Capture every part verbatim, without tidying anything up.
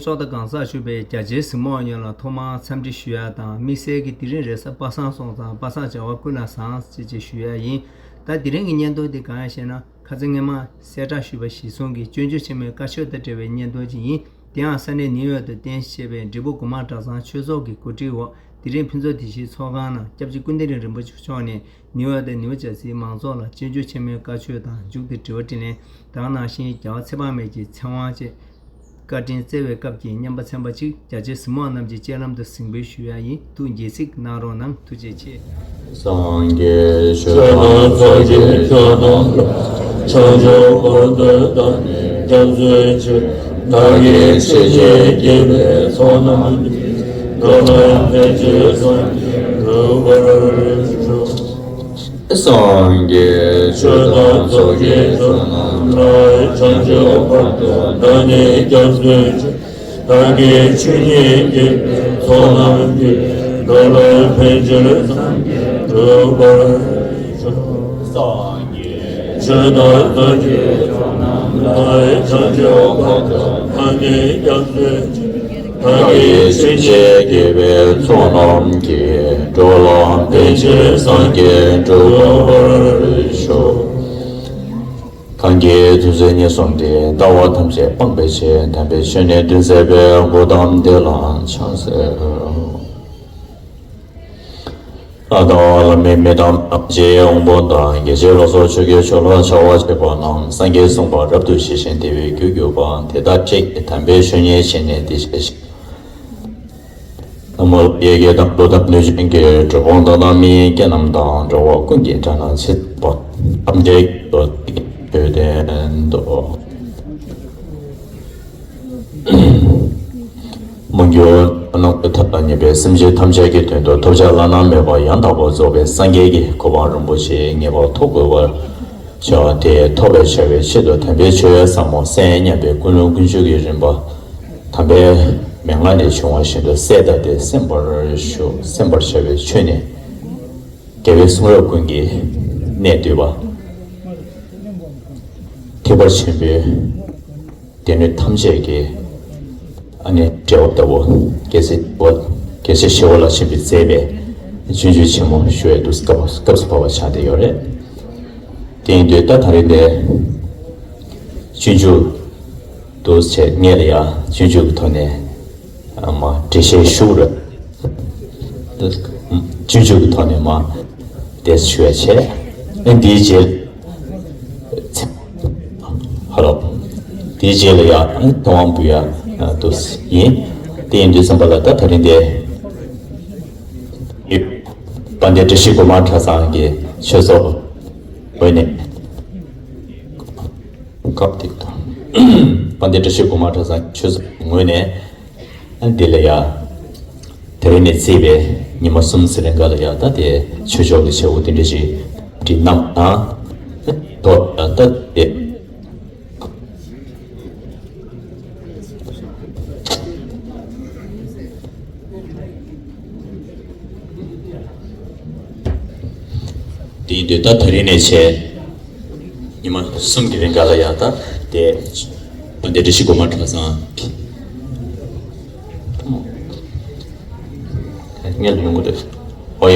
ཚོགས་དང་གང་ཟག་ཞུགས་པའི་རྒྱ་ཆེའི་གཟིགས་མོ་བ་ཡོངས་ལ་ཐོག་མར་འཚམས་འདྲི་ཞུ་ཡ་དང་། དམིགས་བསལ་གྱིས་དེ་རིང་རེས་གཟའ་པ་སངས་སོང་ཙང་པ་སངས་བྱ་བ་ཀུན་ལ་བཟང་ཞེས་བཅས་ཞུ་ཡ་ཡིན། ད་དེ་རིང་གི་བརྙན་ཐུང་འདི་གང་ཡིན་ཞེ་ན། ཁ་སང་སྔོན་མ་གསལ་བསྒྲགས་ཞུས་པ་གཞིར་བཟུང་གིས་སྤྱོད་འཇུག་ཆེན་མོའི་བཀའ་ཆོས་དང་འབྲེལ་བའི་བརྙན་ཐུང་ཅིག་ཡིན། དེའང་ས་གནས་ནིའུ་ཡོག་ཏུ་རྟེན་གཞི་བྱས་པའི་འབྲས་སྤུངས་སྒོ་མང་གྲྭ་ཚང་ཆོས་ཚོགས་ཀྱི་གོ་སྒྲིག་འོག་དེ་རིང་ཕུན་ཚོགས་བདེ་སྐྱིད་ཚོགས་ཁང་ནང་སྐྱབས་རྗེ་ཀུན་ལྡན་རིན་པོ་ཆེ་མཆོག་ནས་ནིའུ་ཡོག་དང་ནིའུ་ཇར་སིའི་མང་ཚོགས་ལ་སྤྱོད་འཇུག་ཆེན་མོའི་བཀའ་ཆོས་དང་མཇུག་ཏུ་དྲི་བ་དྲིས་ལན། དེ་ག་ནང་བཞིན་རྒྱལ་བ་ཚེ་དཔག་མེད་ཀྱི་ཚེ་དབང་བཅས་བཀའ་དྲིན་སྩལ་བའི་སྐབས་ཀྱི་བརྙན་པར་ཚན་པ་གཅིག་རྒྱ་ཆེའི་གཟིགས་མོ་བ་རྣམས་ཀྱི་སྤྱན་ལམ་དུ་གཟིགས་འབུལ་ཞུ་ཡ་ཡིན། ཐུགས་དགྱེས་གཟིགས་གནང་རོགས་གནང་། ཐུགས་རྗེ་ཆེ། སངས་རྒྱས་ཆོས་དང་ཚོགས་ཀྱི་མཆོག་རྣམས་ལ། བྱང་ཆུབ་བར་དུ་བདག་ནི་སྐྱབས་སུ་མཆི། བདག་གིས་ཆོས་བྱས་དགེ་བའི་ཚོགས་རྣམས་ཀྱིས། འགྲོ་ལ་ཕན་ཕྱིར་སངས་རྒྱས་འགྲུབ་པར་ཤོག། སངས་རྒྱས་ཆོས་དང་ཚོགས་ཀྱི་མཆོག་རྣམས་ལ། བྱང་ཆུབ་བར་དུ་བདག་ནི་སྐྱབས་སུ་མཆི། བདག་གིས་ཆོས་ཉིད་ཀྱི་ཚོགས་རྣམས་ཀྱིས། འགྲོ་ལ་ཕན་ཕྱིར་སངས་རྒྱས་འགྲུབ་པར་ཤོག། སངས་རྒྱས་ཆོས་དང་ཚོགས་ཀྱི་མཆོག་རྣམས་ལ། བྱང་ཆུབ་བར་དུ་བདག་ནི་སྐྱབས་སུ་མཆི། བདག་གིས་ཆོས་བྱས་དགེ་བའི་ཚོགས་རྣམས་ཀྱིས། འགྲོ་ལ་ཕན་ཕྱིར་སངས་རྒྱས་འགྲུབ་པར་ཤོག། གང་གིས་ཚུལ་འཆོས་ཉེས་གསུམ་སྟེ། ལྟ་བ་ཐམས་ཅད་སྤང་བའི་ཕྱིར། དམ་པའི་ཆོས་ནི་སྟོན་མཛད་པའི། གཽ་ཏམ་དེ་ལ་ཕྱག་འཚལ་ལོ། ལྷ་དང་ལྷ་མིན་མི་དང་ཐམས་ཅད་དབང་པོ་དང་། རྒྱལ་སྲས་ལ་སོགས་ཆོས་ཀྱི་མཆོག་ལ། ཕྱག་འཚལ་བ་རྣམས་སངས་རྒྱས་གསུངས་པ་རབ་ཏུ་ཞི་ཞིང་བདེ་བའི་རྒྱུར་གྱུར་པ། དེ་དག་ཅིག་དམ་པའི་ཆོས་ཉིད་ཕྱིར་ནི་འདི་སྐད་ཅེས། ན་མོ། ཡ་གི་དང་ཀླུ་དང་གནོད་སྦྱིན་གྱི། གྲུལ་བུམ་དག་དང་མི་ཡི་སྐད་རྣམས་དང་། འགྲོ་བ་ཀུན་གྱི་སྒྲ་རྣམས་ཇི་ལྟ་བར། ཐམས་ཅད་སྐད་དུ་བདག་གིས་ཆོས་བསྟན་ཏོ། མ་གྱུར་ནམ་མཁའི་མཐའ་དང་མཉམ་པའི་སེམས་ཅན་ཐམས་ཅད་ཀྱི་དོན་དུ་ཐོབ་བྱ་བླ་ན་མེད་པ་ཡང་དག་པར་རྫོགས་པའི་སངས་རྒྱས་ཀྱི་གོ་འཕང་རིན་པོ་ཆེ་ངེས་པར་ཐོབ་དགོས་པར་བྱ་སྟེ། ཐོབ་པར་བྱ་བའི་ཆེད་དུ་དམ་པའི་ཆོས་ཟབ་མོ་གསན་སྙམ་པའི་ཀུན་སློང་ཀུན་སྤྱོད་ཀྱི་རིམ་པ། དམ་པའི་མན་ངག་ནས་བྱུང་བ་བཞིན་དུ་གསལ་བཏབ་སྟེ་གསན་པར་ཞུ། གསན་པར་བྱ་བའི་ཆོས་ནི། རྒྱལ་བའི་གསུང་རབ་ཀུན་གྱི་གནད་བསྡུས་པ། ཐེག་པ་ཆེན་པོའི་སྡེ་སྣོད་ཐམས་ཅད་ཀྱི་ཨ་ནི་འགྲེལ་བ་ལྟ་བུ། རྒྱལ་སྲས་ཞི་བ། རྒྱལ་སྲས་ཞི་བ་ལྷ་ཆེན་པོས་མཛད་པའི་སྤྱོད་འཇུག་ཆེན་མོ་ཞུ་བའི་དུས་སྐབས་སྐབས་སུ་བབས་པ་ཆགས་བསྡད་ཡོད་རེད། དེ་ཡིན་དུས་ད་ད་རེས་འདི་སྤྱོད་འཇུག་འདུག་བྱས་ངས་ལ་ཡ་སྤྱོད་འཇུག་གི་ཐོག་ནས་མ་འགྲེལ་བཤད་ཞུ་རེད། སྤྱོད་འཇུག་གི་ཐོག་ནས་མ་དེ་ཞུ་བ་བྱས། ཨ་འདིའི་རྗེས་ཧ་ལོ། དེའི་རྗེས་ལ་ཡ་ཨ་ཐོ་དབང་འབུལ་ཡ་འདུག་ཡིན། དེ་ཡིན་དུས་ཙམ་པ་ལ་ད་ད་རིང་འདི། དཔལ་ལྡན་བཀྲ་ཤིས་སྒོ་མང་གྲྭ་ཚང་གི་ཆོས་ཚོགས་ངོས་ནས། སྐབས་དེ་དང་། དཔལ་ལྡན་བཀྲ་ཤིས་སྒོ་མང་གྲྭ་ཚང་གི་ཆོས་ཚོགས་ངོས་ནས། འདི་ལ་ཡ། དེ་རིང་ནས་བརྩིས་པའི་ཉི་མ་གསུམ་ཙམ་རིང་ག་ལ་ཡ་ད་དེ་ཆོས་ཕྱོགས་ཀྱི་བྱ་བ་དེ་འདྲ་ཞིག་སྒྲིག་གནང་དང་། ཐོག་ཡ་ད་དེ། དེ་ཡིན་དུས་ད་དེ་རིང་ནས་བྱས། ཉི་མ་གསུམ་གྱི་རིང་ག་ལ་ཡ་ད་དེ། དཔལ་ལྡན་བཀྲ་ཤིས་སྒོ་མང་གྲྭ་ཚང་། ངས་ལ་ཡོང་གི་འདུག་ཨོ་ཡ།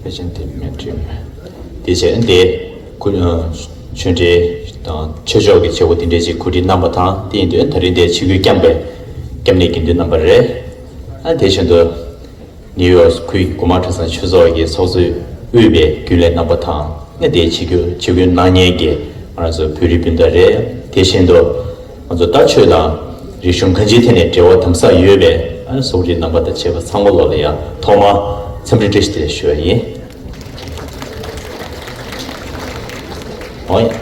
དེ་བྱས་དེ་མེད་དྲི་མེད། དེ་བྱས་འདི་ཁུ་ཆོས་འབྲེལ་དང་ཆོས་ཕྱོགས་ཀྱི་བྱེད་སྒོ་དེ་འདྲས་ཅིག་གོ་སྒྲིག་གནང་པ་དང་། དེ་ཡིན་དུས་ད་རིང་འདི་ཆིབས་བསྒྱུར་བསྐྱངས་པའི་སྐྱབས་གནས་དགེ་འདུན་རྣམ་པ་རེད། ཨ་དེ་བཞིན་དུ། ནིའུ་ཡོག་ཁུལ་གྱི་སྒོ་མང་གྲྭ་ཚང་ཆོས་ཚོགས་ཀྱི་ཚོགས་གཙོས་དབུས་པའི་རྒྱུན་ལས་རྣམ་པ་དང་། ཨ་དེའི་ཆིབས་བསྒྱུར་ཆིབས་བསྒྱུར་གནང་མཁན་གྱི་ང་རང་ཚོ་བོད་རིགས་སྤུན་ཟླ་རེད། དེ་བཞིན་དུ་ང་ཚོ་ད་ཆོས་དང་རིག་གཞུང་གང་ཅིའི་ཐད་ནས་འབྲེལ་བ་དམ་ཟབ་ཡོད་པའི་ཨ་ཚོགས་སྒྲིག་རྣམ་པ་དང་བཅས་པ་ཚང་མ་ལོག་ལ་ཡང་ཐོག་མར་འཚམས་འདྲི་བཀྲ་ཤིས་བདེ་ལེགས་ཞུ་བ་ཡིན། འོ་ཡ། དེ་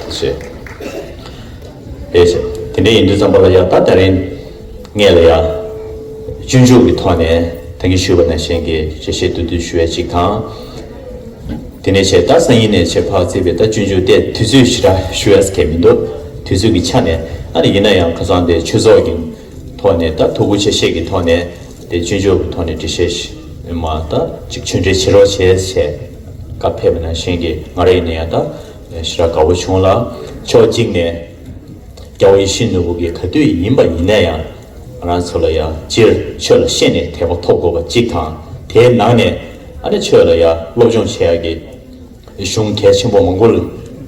བྱས། དེ་བྱས། དེ་འདྲ་ཡིན་དུས་ཙམ་པ་ལ་ཡང་ད་དེ་རིང་ངས་ལ་ཡང་སྤྱོད་འཇུག་གི་ཐོག་ནས་ད་གིན་ཞུས་པ་ནང་བཞིན་གྱི་འགྲེལ་བཤད་བསྡུས་བསྡུས་ཞུ་བ་ཅིག་དང་། དེ་ནས་བྱས་ད་སང་ཉིན་ནས་བྱས་ཕར་བརྩིས་པའི་ད་སྤྱོད་འཇུག་དེ་དུས་ཚོད་ཞེ་དྲག་ཞུ་ཡས་གང་མི་འདུག་དུས་ཚོད་ཀྱི་ཆ་ནས་ཨ་ནི་ཡིན་ན་ཡང་ཁ་སང་དེ་ཆོས་ཚོགས་ཀྱི་ཐོག་ནས་ད་ཐུགས་ཁུར་ཆེ་བཞེས་ཀྱི་ཐོག་ནས་དེ་སྤྱོད་འཇུག་གི་ཐོག་ནས་འགྲེལ་བཤད་མ་ད་ཅིག་ཆོས་འབྲེལ་བྱེད་རོགས་བྱས་བྱས་བཀའ་ཕེབས་པ་ནང་བཞིན་གྱི་ང་རང་ཡིན་ན་ཡང་ད་ཞེ་དྲག་དགའ་བོ་བྱུང་ལ། ཕྱོགས་གཅིག་ནས་རྒྱལ་བ་ཡིད་བཞིན་ནོར་བུ་གི་ག་དུས་ཡིན་པ་ཡིན་ན་ཡང་ང་རང་ཚོ་ལ་ཡང་སྤྱིར་ཆོས་ལ་ཤེས་ནས་དད་པ་ཐོབ་དགོས་པ་གཅིག་དང་། དེའི་ནང་ནས་ཨ་ནི་ཆོས་ལ་ཡང་སློབ་སྦྱོང་བྱེད་ཡག་གི་གཞུང་གལ་ཆེན་པོ་མང་པོ་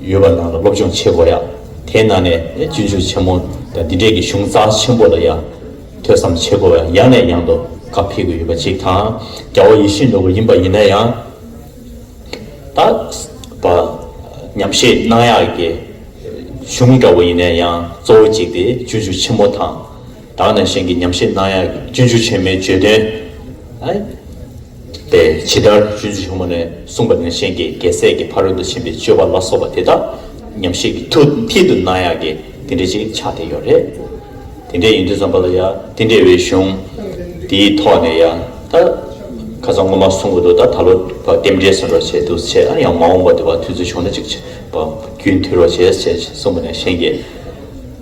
ཡོད་པ་ནང་ལ་སློབ་སྦྱོང་བྱེད་དགོས་ཡག་དེའི་ནང་ནས་སྤྱོད་འཇུག་ཆེན་མོ་དང་འདི་འདྲས་ཀྱི་གཞུང་རྩ་ཆེན་པོ་ལ་ཡང་ཐོས་བསམ་བྱེད་དགོས་ཡག་ཡང་ནས་ཡང་དུ་བཀའ་ཕེབས་ཀྱི་ཡོད་པ་གཅིག་དང་། རྒྱལ་བ་ཡིད་བཞིན་ནོར་བུ་ཡིན་པ་ཡིན་ན་ཡང་། ད་བ་ཉམས་བཞེས་གནང་ཡག་གི་གཞུང་འདྲ་བོ་ཡིན་ན་ཡང་གཙོ་བོ་གཅིག་དེ་སྤྱོད་འཇུག་ཆེན་མོ་དང་། ད་ག་ནང་བཞིན་གྱི་ཉམས་བཞེས་གནང་ཡག་གི་སྤྱོད་འཇུག་ཆེན་མོའི་བརྗོད་དོན། ཨ་དེ་ཇི་ལྟར་སྤྱོད་འཇུག་ཆེན་མོ་ནས་གསུངས་པ་ནང་བཞིན་གྱི་རྒྱལ་སྲས་ཀྱི་ཕ་རོལ་ཏུ་ཕྱིན་པའི་སྤྱོད་པ་ལ་སོགས་པ་དེ་དག་ཉམས་བཞེས་ཀྱི་མཐུ་མཐིལ་དུ་གནང་ཡག་གི་དེ་འདྲ་ཅིག་ཆགས་བསྡད་ཡོད་རེད། དེ་འདྲ་ཡིན་དུས་ཙམ་པ་ལ་ཡང་དེ་འདྲ་བའི་གཞུང་དེའི་ཐོག་ནས་ཡང་ད་ཁ་སང་སྔོན་མ་གསུང་གི་འདུག་ད་ད་ལོ་རྟེན་འབྲེལ་ཟེར་རོགས་བྱས་འདུག་བྱས། ཨ་ནི་ཡང་མ་འོངས་པ་དེ་བ་དུས་ཚོད་བྱུང་ན་ཅིག་བྱས་པ་རྒྱུན་མཐུད་རོགས་བྱས་བྱས་གསུངས་པ་ནས་གཞན་གྱིས་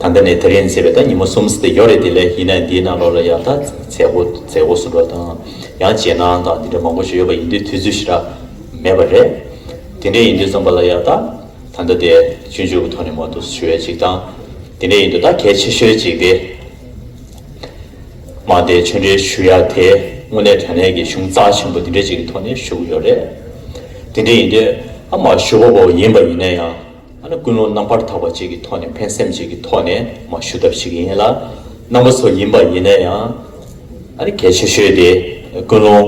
ད་ལྟ་ནས་དེ་རིང་ཚེས་པའི་ད་ཉིན་མོ་གསུམ་ཙམ་དེ་ཡོད་རེད། དེ་ལས་ཡིན་ན་འདིའི་ནང་ལོགས་ལ་ཡང་ད་མཛད་སྒོ་མཛད་སྒོ་ཟེར་རོགས་དང་ཡང་རྗེས་གནང་དང་འདི་འདྲ་མང་པོ་ཞིག་ཡོད་པ་ཡིན་དུས་དུས་ཚོད་ཞེ་དྲག་མེད་པ་རེད། དེ་འདྲ་ཡིན་དུས་ཙམ་པ་ལ་ཡང་ད། ད་ལྟ་དེ་སྤྱོད་འཇུག་གི་ཐོག་ནས་མ་འདུག་ཞུ་ཡས་ཅིག་དང་། དེ་འདྲ་ཡིན་དུས་ད་གལ་ཆེ་ཤོས་ཅིག་དེ། མ་དེ་ཆོས་འབྲེལ་ཞུ་ཡ་དེ་དངོས་གནས་དྲང་གནས་ཀྱི་གཞུང་རྩ་ཆེན་པོ་དེ་འདྲ་ཅིག་གི་ཐོག་ནས་ཞུ་གི་ཡོད་རེད། དེ་འདྲ་ཡིན་དུས་ཨ་མ་ཞུ་བ་པོ་ཡིན་པ་ཡིན་ན་ཡང་ཨ་ནི་ཀུན་སློང་རྣམ་པར་དག་པ་ཅིག་གི་ཐོག་ནས་ཕན་སེམས་ཅིག་གི་ཐོག་ནས་མ་ཞུ་ཐབས་ཤིག་ཡིན་ལ། རྣམ་པ་ཚོ་ཡིན་པ་ཡིན་ན་ཡང་ཨ་ནི་གལ་ཆེ་ཤོས་དེ་ཀུན་སློང་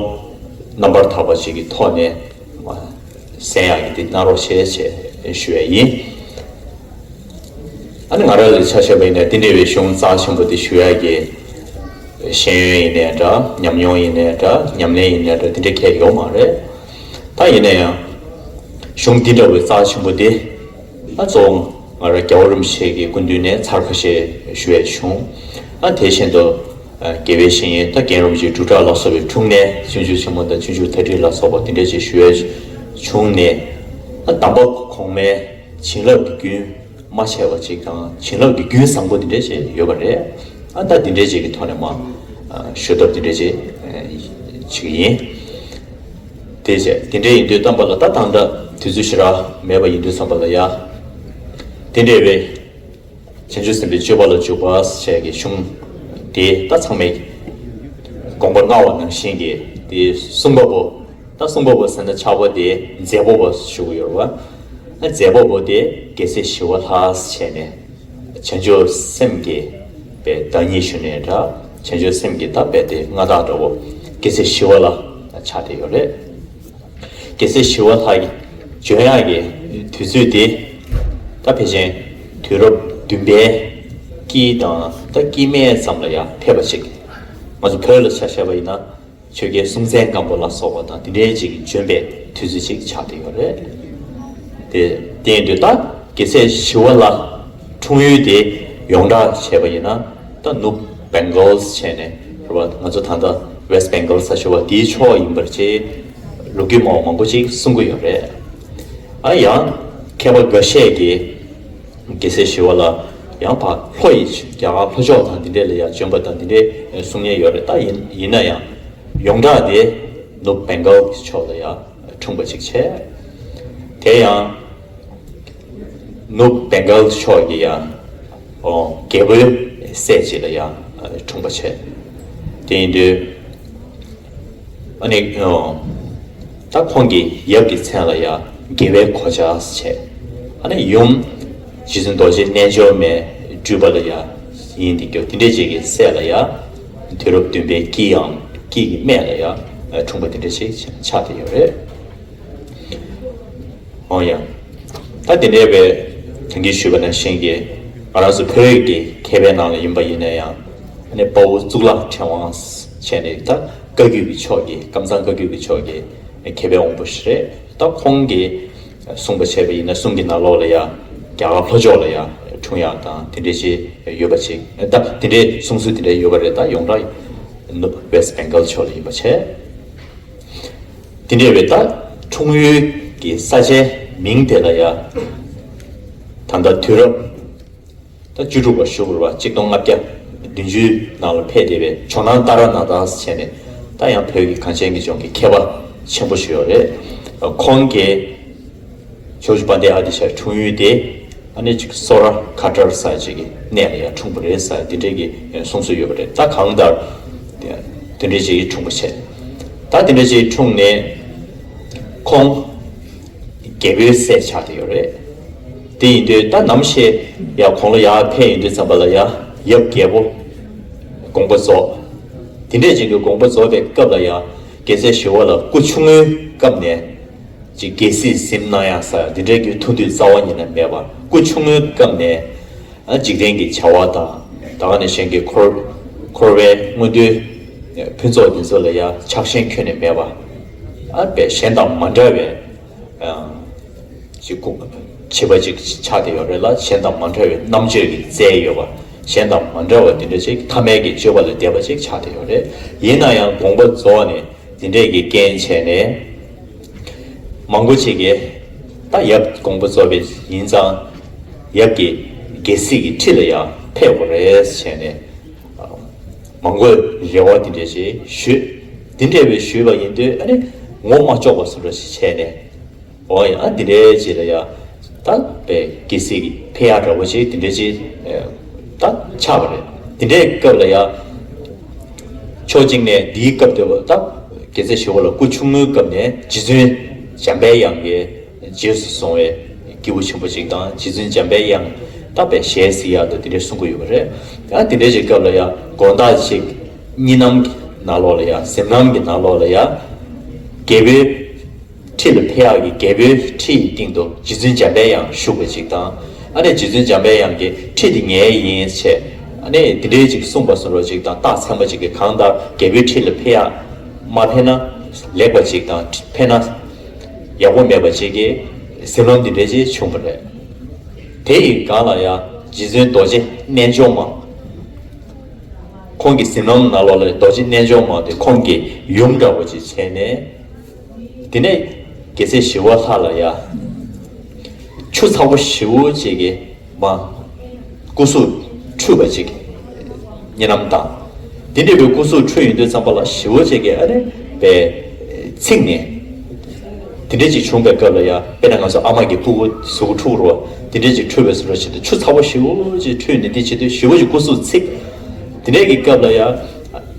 རྣམ་པར་དག་པ་ཅིག་གི་ཐོག་ནས། གསན་ཡག་གི་འདི་གནང་རོགས་བྱེད་ཅེས་ཞུ་ཡ་ཡིན། ཨ་ནི་ང་རང་ལ་ཆ་བཞག་པ་ཡིན་ན་འདི་འདྲ་བའི་གཞུང་རྩ་ཆེན་པོ་འདི་ཞུ་ཡག་གི་ཤེས་ཡོན་ཡིན་ནའི་འདྲ། ཉམས་མྱོང་ཡིན་ནའི་འདྲ། ཉམས་ལེན་ཡིན་ནའི་འདྲ། འདི་འདྲ་གང་ཡང་ཡོད་མ་རེད། ད་ཡིན་ན་ཡང་གཞུང་འདི་འདྲ་བའི་རྩ་ཆེན་པོ་འདི་ད་གཙོ་བོ་ང་རང་རྒྱལ་བ་རིན་པོ་ཆེ་གི་སྐུ་མདུན་ནས་ཚར་ཁ་ཤས་ཞུ་ཡས་བྱུང་། ཨ་དེ་བཞིན་དུ། དགེ་བའི་བཤེས་གཉེན་ད་རྒན་རིན་པོ་ཆེ་འབྲུག་གྲགས་ལ་སོགས་པའི་དྲུང་ནས་སྤྱོད་འཇུག་ཆེན་མོ་དང་སྤྱོད་འཇུག་མཐའ་བྲིས་ལ་སོགས་པ་དེ་འདྲ་ཅིག་ཞུ་ཡ་བྱུང་ནས། ད་དམ་པ་གོང་མའི་བྱིན་རླབས་ཀྱི་རྒྱུན་མ་ཆད་པ་ཅིག་དང་བྱིན་རླབས་ཀྱི་རྒྱུན་བཟང་པོ་དེ་འདྲ་ཅིག་ཡོད་པ་རེད། ཨ་ད་དེ་འདྲ་ཅིག་གི་ཐོག་ནས་མ་ཞུ་ཐབས་དེ་འདྲ་ཅིག་ཅིག་ཡིན། དེ་བྱས་དེ་འདྲ་ཡིན་དུས་ཙམ་པ་ལ་ད་ད་ལྟ་དུས་ཚོད་ཞེ་དྲག་མེད་པ་ཡིན་དུས་ཙམ་པ་ལ་ཡ་དེ་འདྲ་བའི། བྱང་ཆུབ་སེམས་དཔའི་སྤྱོད་པ་ལ་འཇུག་པ་ཞེས་ཀྱི་གཞུང་དེ་ད་ཚང་མས་དགོངས་པ་མངའ་བ་ནང་བཞིན་གྱི་དེ་གསུངས་པ་པོ། ད་གསུངས་པ་པོ་ཟེར་ན་ཆགས་པ་དེ་མཛད་པ་པོ་ཞུ་གི་ཡོད་རེད་བ། མཛད་པ་པོ་དེ་རྒྱལ་སྲས་ཞི་བ་ལྷ་ཞེས་ནས་བྱང་ཆུབ་སེམས་ཀྱི་པའི་བདག་ཉིད་ཞུ་ནས་འདྲ། བྱང་ཆུབ་སེམས་ཀྱི་ད་པའི་དེ་མངའ་བདག་འདྲ་བོ་རྒྱལ་སྲས་ཞི་བ་ལྷ་ཆགས་བསྡད་ཡོད་རེད། རྒྱལ་སྲས་ཞི་བ་ལྷ་ཡི་བྱོན་ཡག་གི་དུས་ཚོད་དེ་ད་ཕལ་ཆེར་དུས་རབས་བདུན་པའི་དཀྱིལ་དང་ད་དཀྱིལ་མའི་ཙམ་ལ་ཡང་ཕེབས་པ་ཞིག་ང་ཚོ་བོད་ལ་ཆ་བཞག་པ་ཡིན་ན་ཆོས་རྒྱལ་སྲོང་བཙན་སྒམ་པོ་ལ་སོགས་པ་དང་དེ་འདྲའི་ཅིག་བྱོན་པའི་དུས་ཚོད་ཅིག་ཆགས་བསྡད་ཡོད་རེད། དེ་དེ་ཡིན་དུས་ད་རྒྱལ་སྲས་ཞི་བ་ལྷ་འཁྲུངས་ཡུལ་དེ་ཡོངས་གྲགས་བྱས་པ་ཡིན་ན་ད་ནུབ་བེང་གལ་བྱས་ནས་རེད་བ། ང་ཚོ་ད་ལྟ་West Bengal ས་ཞུ་བ་དེའི་ཕྱོགས་ཡིན་པར་བྱས། ལོ་རྒྱུས་མང་མང་པོ་ཅིག་གསུང་གི་ཡོད་རེད། ཨ་ཡང་མཁས་པ་འགའ་ཤས་ཀྱིས་རྒྱལ་སྲས་ཞི་བ་ལྷ་ཡང་ཕར་ལྷོ་ཡི་རྒྱ་གར་ལྷོ་ཕྱོགས་དང་འདི་འདྲས་ལ་ཡང་བྱོན་པ་དང་འདི་འདྲས་གསུང་མཁན་ཡོད་རེད། ད་ཡིན་ཡིན་ན་ཡང་ཡོངས་གྲགས་དེ་ནུབ་བེང་གལ་གྱི་ཕྱོགས་ལ་ཡང་འཁྲུངས་པ་ཅིག་བྱས། དེ་ཡང་ནུབ་བེང་གལ་ཕྱོགས་ཀྱི་ཡང་ཨོ་རྒྱལ་པོའི་སྲས་ཅིག་ལ་ཡང་འཁྲུངས་པ་བྱས། དེ་ཡིན་དུས། ཨ་ནི། ད་ཁོང་གི་ཡབ་ཀྱི་མཚན་ལ་ཡང་རྒྱལ་བའི་གོ་ཆ་བྱས། ཨ་ནི་ཡུམ། རྗེ་བཙུན་རྡོ་རྗེ་རྣལ་འབྱོར་མའི་སྤྲུལ་པ་ལ་ཡང་ཡིན་དེ་སྐྱོ་དེ་འདྲས་ཅིག་གི་སྲས་ལ་ཡང་། དུས་རབས་བདུན་པའི་དཀྱིལ་ཡང་དཀྱིལ་གྱི་སྨད་ལ་ཡང་འཁྲུངས་པ་དེ་འདྲས་ཅིག་ཆགས་བསྡད་ཡོད་རེད། འོ་ཡང་། ད་དེ་འདྲའི་བའི་ད་གིན་ཞུས་པ་ནང་བཞིན་གྱི་ང་རང་ཚོ་བོད་ཀྱི་མཁས་པའི་ནང་ལ་ཡིན་པ་ཡིན་ན་ཡང་ཨ་ནི་དཔའ་བོ་གཙུག་ལག་ཕྲེང་བ་བྱས་ནས་ད་བཀའ་བརྒྱུད་ཀྱི་ཕྱོགས་ཀྱི་ཀམ་ཚང་བཀའ་བརྒྱུད་ཀྱི་ཕྱོགས་ཀྱི་མཁས་པའི་དབང་པོ་ཞིག་རེད། ད་ཁོང་གིས་གསུངས་པ་བྱས་པ་ཡིན་ན་གསུང་གི་ནང་ལོགས་ལ་ཡང་རྒྱ་གར་ལྷོ་ཕྱོགས་ལ་ཡང་འཁྲུངས་ཡག་དང་དེ་འདྲའི་ཅིག་ཡོད་པ་ཅིག་ད་དེ་འདྲའི་གསུང་སྲོལ་དེ་འདྲའི་ཡོད་པ་རེད། ད་ཡོངས་གྲགས་ནུབ་West Bengal ཕྱོགས་ལ་ཡིན་པ་བྱས། དེ་འདྲ་བའི་ད་འཁྲུངས་ཡུལ་གྱི་ས་ཆའི་མིང་དེ་ལ་ཡང་ད་ལྟ་དུས་རབས་ད་བཅུ་དྲུག་པ་ཞུ་དགོས་པ་གཅིག་སྟོང་ལྔ་བརྒྱ་བདུན་ཅུ་ནང་ལ་ཕེབས་བསྡད་པའི་ཇོ་ནང་ཏཱ་ར་ནཱ་ཐ་ཟེར་ནས་ད་ཡང་བོད་ཀྱི་གངས་ཅན་གྱི་ལྗོངས་ཀྱི་མཁས་པ་ཆེན་པོ་ཞིག་ཡོད་རེད། ཁོང་གིས་ཇོ་བོ་རྗེ་དཔལ་ལྡན་ཨ་ཏི་ཤའི་འཁྲུངས་ཡུལ་དེ་ ཨ་ནི་ཅིག་སོ་ར་ཁ་ཏར་ཟེར་ཅིག་གི་གནས་ལ་ཡང་འཁྲུངས་པ་རེད་ཟེར་འདི་འདྲའི་གི་གསུང་སྲོལ་ཡོད་པ་རེད། ད་གང་ལྟར་དེ་འདྲའི་ཅིག་འཁྲུངས་པ་བྱས། ད་དེ་འདྲའི་ཅིག་འཁྲུངས་ནས་ཁོང་རྒྱལ་པོའི་སྲས་ཆགས་བསྡད་ཡོད་རེད། དེ་ཡིན་དུས་ད་ནམ་ཞིག་ཡར་གོང་ལ་ཡར་ཕེབས་ཡོང་དུས་ཙམ་པ་ལ་ཡར་ཡབ་རྒྱལ་པོ་དགོངས་པ་རྫོགས། དེ་འདྲའི་ཅིག་གི་དགོངས་པ་རྫོགས་པའི་སྐབས་ལ་ཡང་རྒྱལ་སྲས་ཞི་བ་ལྷ་སྐུ་ཆུང་ངུའི་སྐབས་ནས་ཅིག་རྒྱལ་སྲིད་ཟིན་གནང་ཡག་ཟེར་འདི་འདྲའི་གི་ཐུགས་འདུན་རྩ་བ་ཉིད་ནས་མེད་པར། སྐུ་ཆུང་ངུའི་སྐབས་ནས་ཨ་འཇིག་རྟེན་གྱི་བྱ་བ་དང་ད་ག་ནང་བཞིན་གྱི་འཁོར་འཁོར་བའི་མངོན་མཐོའི་ཕུན་ཚོགས་འདི་ཚོ་ལ་ཡང་ཆགས་ཞེན་ཁྱོན་ནས་མེད་པར། ཨ་དཔེ་གཞན་དང་མ་འདྲ་བའི་ཅིག་སྐུ་བྱིས་པ་ཅིག་ཆགས་བསྡད་ཡོད་རེད་ལ། གཞན་དང་མ་འདྲ་བའི་རྣམ་དཔྱོད་ཀྱི་རྩལ་ཡོད་པ། གཞན་དང་མ་འདྲ་བ་འདི་འདྲ་ཅིག་ཐ་མལ་གྱི་སྤྱོད་པ་ལས་འདས་པ་ཅིག་ཆགས་བསྡད་ཡོད་རེད། ཡིན་ན་ཡང་དགོངས་པ་རྫོགས་ནས་འདི་འདྲས་ཀྱི་རྐྱེན་བྱས་ནས་མང་པོ་ཅིག་གིས་ད་ཡབ་དགོངས་པ་རྫོགས་པ་ཡིན་ཙང་ཡབ་ཀྱི་རྒྱལ་སྲིད་ཀྱི་ཁྲི་ལ་ཡང་ཕེབས་དགོས་རེད་བྱས་ནས་མང་པོས་རེ་བ་འདི་འདྲས་ཅིག་ཞུས། འདི་འདྲས་པའི་ཞུས་པ་ཡིན་དུས་ཨ་ནི་ངོ་མ་ལྕོགས་པ་བཟོ་འདྲ་ཞིག་བྱས་ནས། འོ་ཡ། ཨ་འདི་འདྲའི་ཅིག་ལ་ཡ་ད་དཔེ་རྒྱལ་སྲིད་ཀྱི་ཕེབས་ཡག་འདྲ་བོ་ཅིག་འདི་འདྲའི་ཅིག་ད་ཆགས་པ་རེད། འདི་འདྲའི་སྐབས་ལ་ཡ་ཕྱོགས་གཅིག་ནས་འདིའི་སྐབས་དེ་བ་ད་རྒྱལ་སྲས་ཞི་བ་ལྷ་སྐུ་ཆུང་ངུའི་སྐབས་ནས་རྗེ་བཙུན་འཇམ་པའི་དབྱངས་ཀྱི་རྗེས་སུ་བཟུང་བའི་སྐྱེས་བུ་ཆེན་པོ་ཅིག་དང་། རྗེ་བཙུན་འཇམ་པའི་དབྱངས་ད་དཔེ་ཞལ་གཟིགས་ཡག་ཏུ་འདི་འདྲའི་གསུང་གི་ཡོད་པ་རེད། ཡང་འདི་འདྲའི་ཅིག་སྐབས་ལ་ཡ་དགོང་དག་ཅིག་གཉིད་ནམ་གྱི་ནང་ལོགས་ལ་ཡ་གཟིམ་ལམ་གྱི་ནང་ལོགས་ལ་ཡ་རྒྱལ་པོའི་ཁྲི་ལ་ཕེབས་ཡག་གི་རྒྱལ་པོའི་ཁྲི་ཡི་སྟེང་དུ་རྗེ་བཙུན་འཇམ་པའི་དབྱངས་བཞུགས་པ་ཅིག་དང་། ཨ་ནི་རྗེ་བཙུན་འཇམ་པའི་དབྱངས་ཀྱིས་ཁྲི་འདི་ངའི་ཡིན་ཞེས་ཨ་ནི་འདི་འདྲའི་ཅིག་གསུངས་པ་བཟོ་འདྲ་ཅིག་དང་། རྟགས་མཚན་པ་ཅིག་གིས་གང་ལྟར་རྒྱལ་པོའི་ཁྲི་ལ་ཕེབས་ཡག་མ་ཕེབས་ན་ལེགས་པ་ཅིག་དང་། ཕེབས་ན་ཡག་པོ་མེད་པ་ཅིག་གི་གཟིམ་ལམ་འདི་འདྲའི་ཅིག་བྱུང་བ་རེད། དེ་ཡི་སྒང་ལ་ཡང་རྗེ་བཙུན་རྡོ་རྗེ་རྣལ་འབྱོར་མ། ཁོང་གི་གཟིམ་ལམ་ནང་ལོགས་ལ་རྡོ་རྗེ་རྣལ་འབྱོར་མ་དེ་ཁོང་གི་ཡུམ་འདྲ་བོ་ཅིག་བྱས་ནས། དེ་ནས་རྒྱལ་སྲས་ཞི་བ་ལྷ་ལ་ཡ་ཆུ་ཚ་པོ་ཞེ་པོ་ཅིག་གིས་མ་སྐུ་གཟུགས་འཁྲུད་པ་ཅིག་གཉིད་ལམ་དང་། དེ་འདྲ་བའི་སྐུ་གཟུགས་འཁྲུད་ཡོང་དུས་ཙམ་པ་ལ་ཞེ་པོ་ཅིག་གིས་ཨ་ནི་པའི་ཚིག་ནས་དེ་འདྲ་ཅིག་བྱུང་བའི་སྐབས་ལ་ཡ། དཔེར་ན་ང་ཚོ་ཨ་མ་གི་ཕྲུ་གུ་གཟུགས་འཁྲུད་རོ་དེ་འདྲ་ཅིག་འཁྲུད་པའི་བཟོ་འདྲ་བྱེད་དུས་ཆུ་ཚ་པོ་ཞེ་པོ་ཅིག་འཁྲུད་ནས་དེ་བྱེད་དུས་ཞེ་པོ་ཅིག་སྐུ་གཟུགས་ཚིག་དེ་འདྲའི་གི་སྐབས་ལ་ཡ།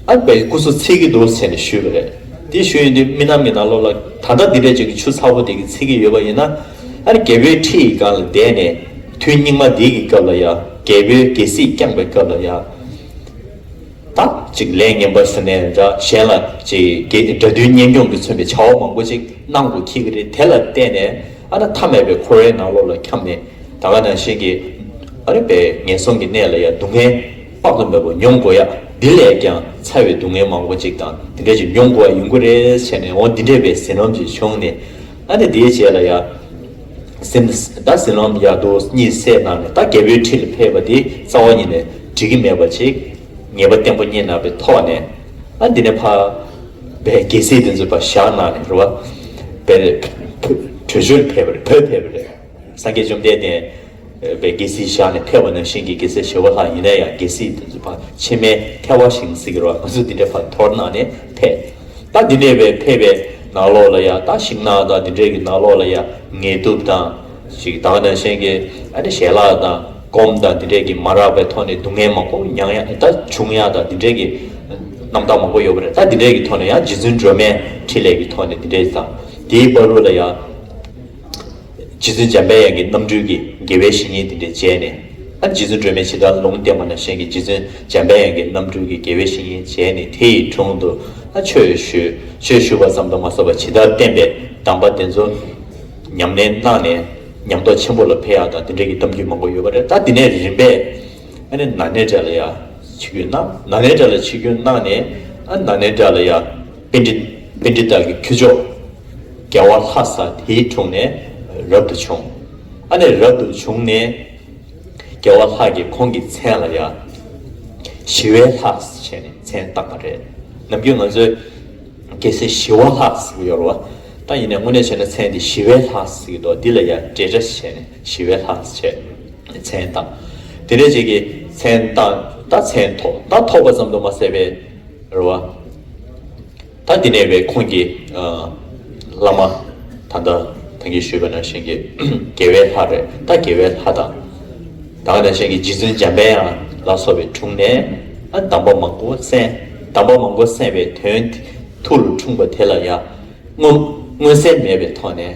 ཨ་པའི་སྐུ་གཟུགས་ཚིག་གི་འདུག་ཟེར་ནས་ཞུས་པ་རེད། དེ་ཞུས་ཡོང་དུས་རྨི་ལམ་གྱི་ནང་ལོགས་ལ་ད་ལྟ་འདི་འདྲ་ཅིག་གི་ཆུ་ཚ་པོ་དེ་གི་ཚིག་གི་ཡོད་པ་ཡིན་ན། ཨ་ནི་རྒྱལ་པོའི་ཁྲི་ཡི་སྒང་ལ་བསྡད་ནས་དུས་སྙིགས་མ་འདི་གི་སྐབས་ལ་ཡ། རྒྱལ་པོའི་རྒྱལ་སྲིད་བསྐྱངས་པའི་སྐབས་ལ་ཡ། ད་ཅིག་ལས་ངན་པ་ཟེར་ནས་འདྲ་གཞན་ལ་ཅིག་དགྲ་འདུལ་གཉེན་སྐྱོང་གིས་མཚོན་པའི་བྱ་བ་མང་པོ་ཅིག་གནང་དགོས་འཁེལ་གི་རེད། དེ་ལ་བརྟེན་ནས་ཨ་ན་ཐ་མལ་པའི་འཁོར་བའི་ནང་ལོགས་ལ་འཁྱམས་ནས་ད་ག་ནང་བཞིན་གྱི་ཨ་རི་པའི་ངན་སོང་གི་གནས་ལ་ཡང་སྡུག་བསྔལ་དཔག་ཏུ་མེད་པ་མྱོང་དགོས་ཡ། འདི་ལས་ཀྱང་ཚ་བའི་སྡུག་བསྔལ་མང་པོ་ཅིག་དང་དེ་འདྲ་ཅིག་མྱོང་དགོས་ཡ་ཡོང་གི་རེད་ཟེར་ནས། འོ་འདི་འདྲ་བའི་ཟིན་ལམ་ཅིག་བྱུང་ནས། ཨ་ནི་དེའི་རྗེས་ལ་ཡ། ཟིན་ད་ཟིན་ལམ་ཡག་འདུག་གཉིད་སད་གནང་ནས་ད་རྒྱལ་པོའི་ཁྲི་ལ་ཕེབས་པ་དེ་རྩ་བ་ཉིད་ནས་འགྲིག་གི་མེད་པ་ཅིག་ངེས་པ་བརྟན་པོ་རྙེད་གནང་བའི་ཐོག་ནས། ཨ་འདི་ནས་ཕར་པའི་རྒྱལ་སྲིད་དེ་ཚོ་ཕར་བཞག་གནང་ནས་རེད་བ། པའི་བྲོས་བྱོལ་ཕེབས་པ་རེད། བོད་ཕེབས་པ་རེད། སངས་རྒྱས་བཅོམ་ལྡན་འདས་པའི་རྒྱལ་སྲིད་བཞག་ནས་ཕེབས་པ་ནང་བཞིན་གྱི་རྒྱལ་སྲས་ཞི་བ་ལྷ་ཡིན་ན་ཡང་རྒྱལ་སྲིད་དེ་ཚོ་ཕར་ཕྱི་མའི་ཐལ་བ་བཞིན་ཟེར་གི་རེད་བ། ང་ཚོ་འདི་འདྲ་ཕར་དོར་གནང་ནས་ཕེབས། ད་འདི་འདྲ་བའི་ཕེབས་པའི་ནང་ལོགས་ལ་ཡ། ད་ཤིང་ནགས་དང་འདི་འདྲའི་གི་ནང་ལོགས་ལ་ཡ་ངལ་དུབ་དང་ཅིག་ད་ག་ནང་བཞིན་གྱི་ཨ་ནི་ཞལ་ལག་དང་སྐོམ་དང་འདི་འདྲའི་གི་མ་རག་པའི་ཐོག་ནས་སྡུག་བསྔལ་མང་པོ་མྱངས་ཡ། ད་བྱུང་ཡ་དང་འདི་འདྲའི་གི་རྣམ་ཐར་མང་པོ་ཡོད་པ་རེད། ད་འདི་འདྲའི་གི་ཐོག་ནས་ཡང་རྗེ་བཙུན་སྒྲོལ་མའི་ཕྲིན་ལས་ཀྱི་ཐོག་ནས་འདི་འདྲའི་དང་། དེའི་བར་དུ་ལ་ཡ། རྗེ་བཙུན་འཇམ་པའི་དབྱངས་ཀྱི་རྣམ་སྤྲུལ་གྱི་དགེ་བའི་བཤེས་གཉེན་དེ་འདྲ་མཇལ་ནས། ཨ་རྗེ་བཙུན་སྒྲོལ་མས་ཇི་ལྟར་ལུང་བསྟན་པ་ནང་བཞིན་གྱི་རྗེ་བཙུན་འཇམ་པའི་དབྱངས་ཀྱི་རྣམ་སྤྲུལ་གྱི་དགེ་བའི་བཤེས་གཉེན་མཇལ་ནས་དེ་ཡི་དྲུང་དུ་ཨ་ཆོས་ཞུས། ཆོས་ཞུས་པ་ཙམ་དུ་མ་ཟད་པར་ཇི་ལྟར་བསྟན་པའི་གདམས་པ་དེ་ཚོ་ཉམས་ལེན་གནང་ནས་ཉམས་རྟོགས་ཆེན་པོ་ལ་ཕེབས་ཡག་དང་དེ་འདྲ་གི་གཏམ་རྒྱུད་མང་པོ་ཡོད་པ་རེད། ད་དེ་ནས་རིམ་པས་ཨ་ནི་ན་ནེ་ཏྲ་ལ་ཡ་ཆིབས་བསྒྱུར་གནང་། ན་ནེ་ཏྲ་ལ་ཆིབས་བསྒྱུར་གནང་ནས་ཨ་ན་ནེ་ཏྲ་ལ་ཡ། པཎྜི་པཎྜི་ཏ་གི་ཁྱུ་མཆོག་རྒྱལ་བ་ལྷ་ས་དེའི་དྲུང་ནས་རབ་ཏུ་བྱུང་། ཨ་ནི་རབ་ཏུ་བྱུང་ནས་རྒྱལ་བ་ལྷ་གིས་ཁོང་གི་མཚན་ལ་ཡ་ཞི་བའི་ལྷ་ཟེར་ནས་མཚན་བཏགས་པ་རེད། ནམ་རྒྱུན་ང་ཚོས་རྒྱལ་སྲས་ཞི་བ་ལྷ་ཟེར་གྱི་ཡོད་རེད་བ། ད་ཡིན་ནའི་དངོས་གནས་བྱས་ན་མཚན་དེ་ཞི་བའི་ལྷ་ཟེར་གྱི་འདུག་འདི་ལ་ཡ་འབྲེལ་སྒྲ་བྱས་ནས་ཞི་བའི་ལྷ་ཟེར་བྱས་མཚན་བཏགས། དེ་འདྲ་ཅིག་གི་མཚན་བཏགས། ད་མཚན་ཐོགས། ད་ཐོགས་པ་ཙམ་དུ་མ་ཟད་པའི་རེད་བ། ད་འདི་ནས་བས་ཁོང་གི་ཨ་བླ་མ་ད་ལྟ་ད་གིན་ཞུས་པ་ནང་བཞིན་གྱི་རྒྱལ་བའི་ལྷ་རེད། ད་རྒྱལ་བའི་ལྷ་དང་ ད་ག་ནང་བཞིན་གྱི་རྗེ་བཙུན་འཇམ་པའི་དབྱངས་ལ་སོགས་པའི་དྲུང་ནས་ཨ་གདམས་པ་མང་པོ་གསན། གདམས་པ་མང་པོ་གསན་པའི་དོན་ཐུགས་ལ་འཁྲུངས་པ་དེ་ལ་ཡང་མངོན་མངོན་གསལ་མེད་པའི་ཐོག་ནས།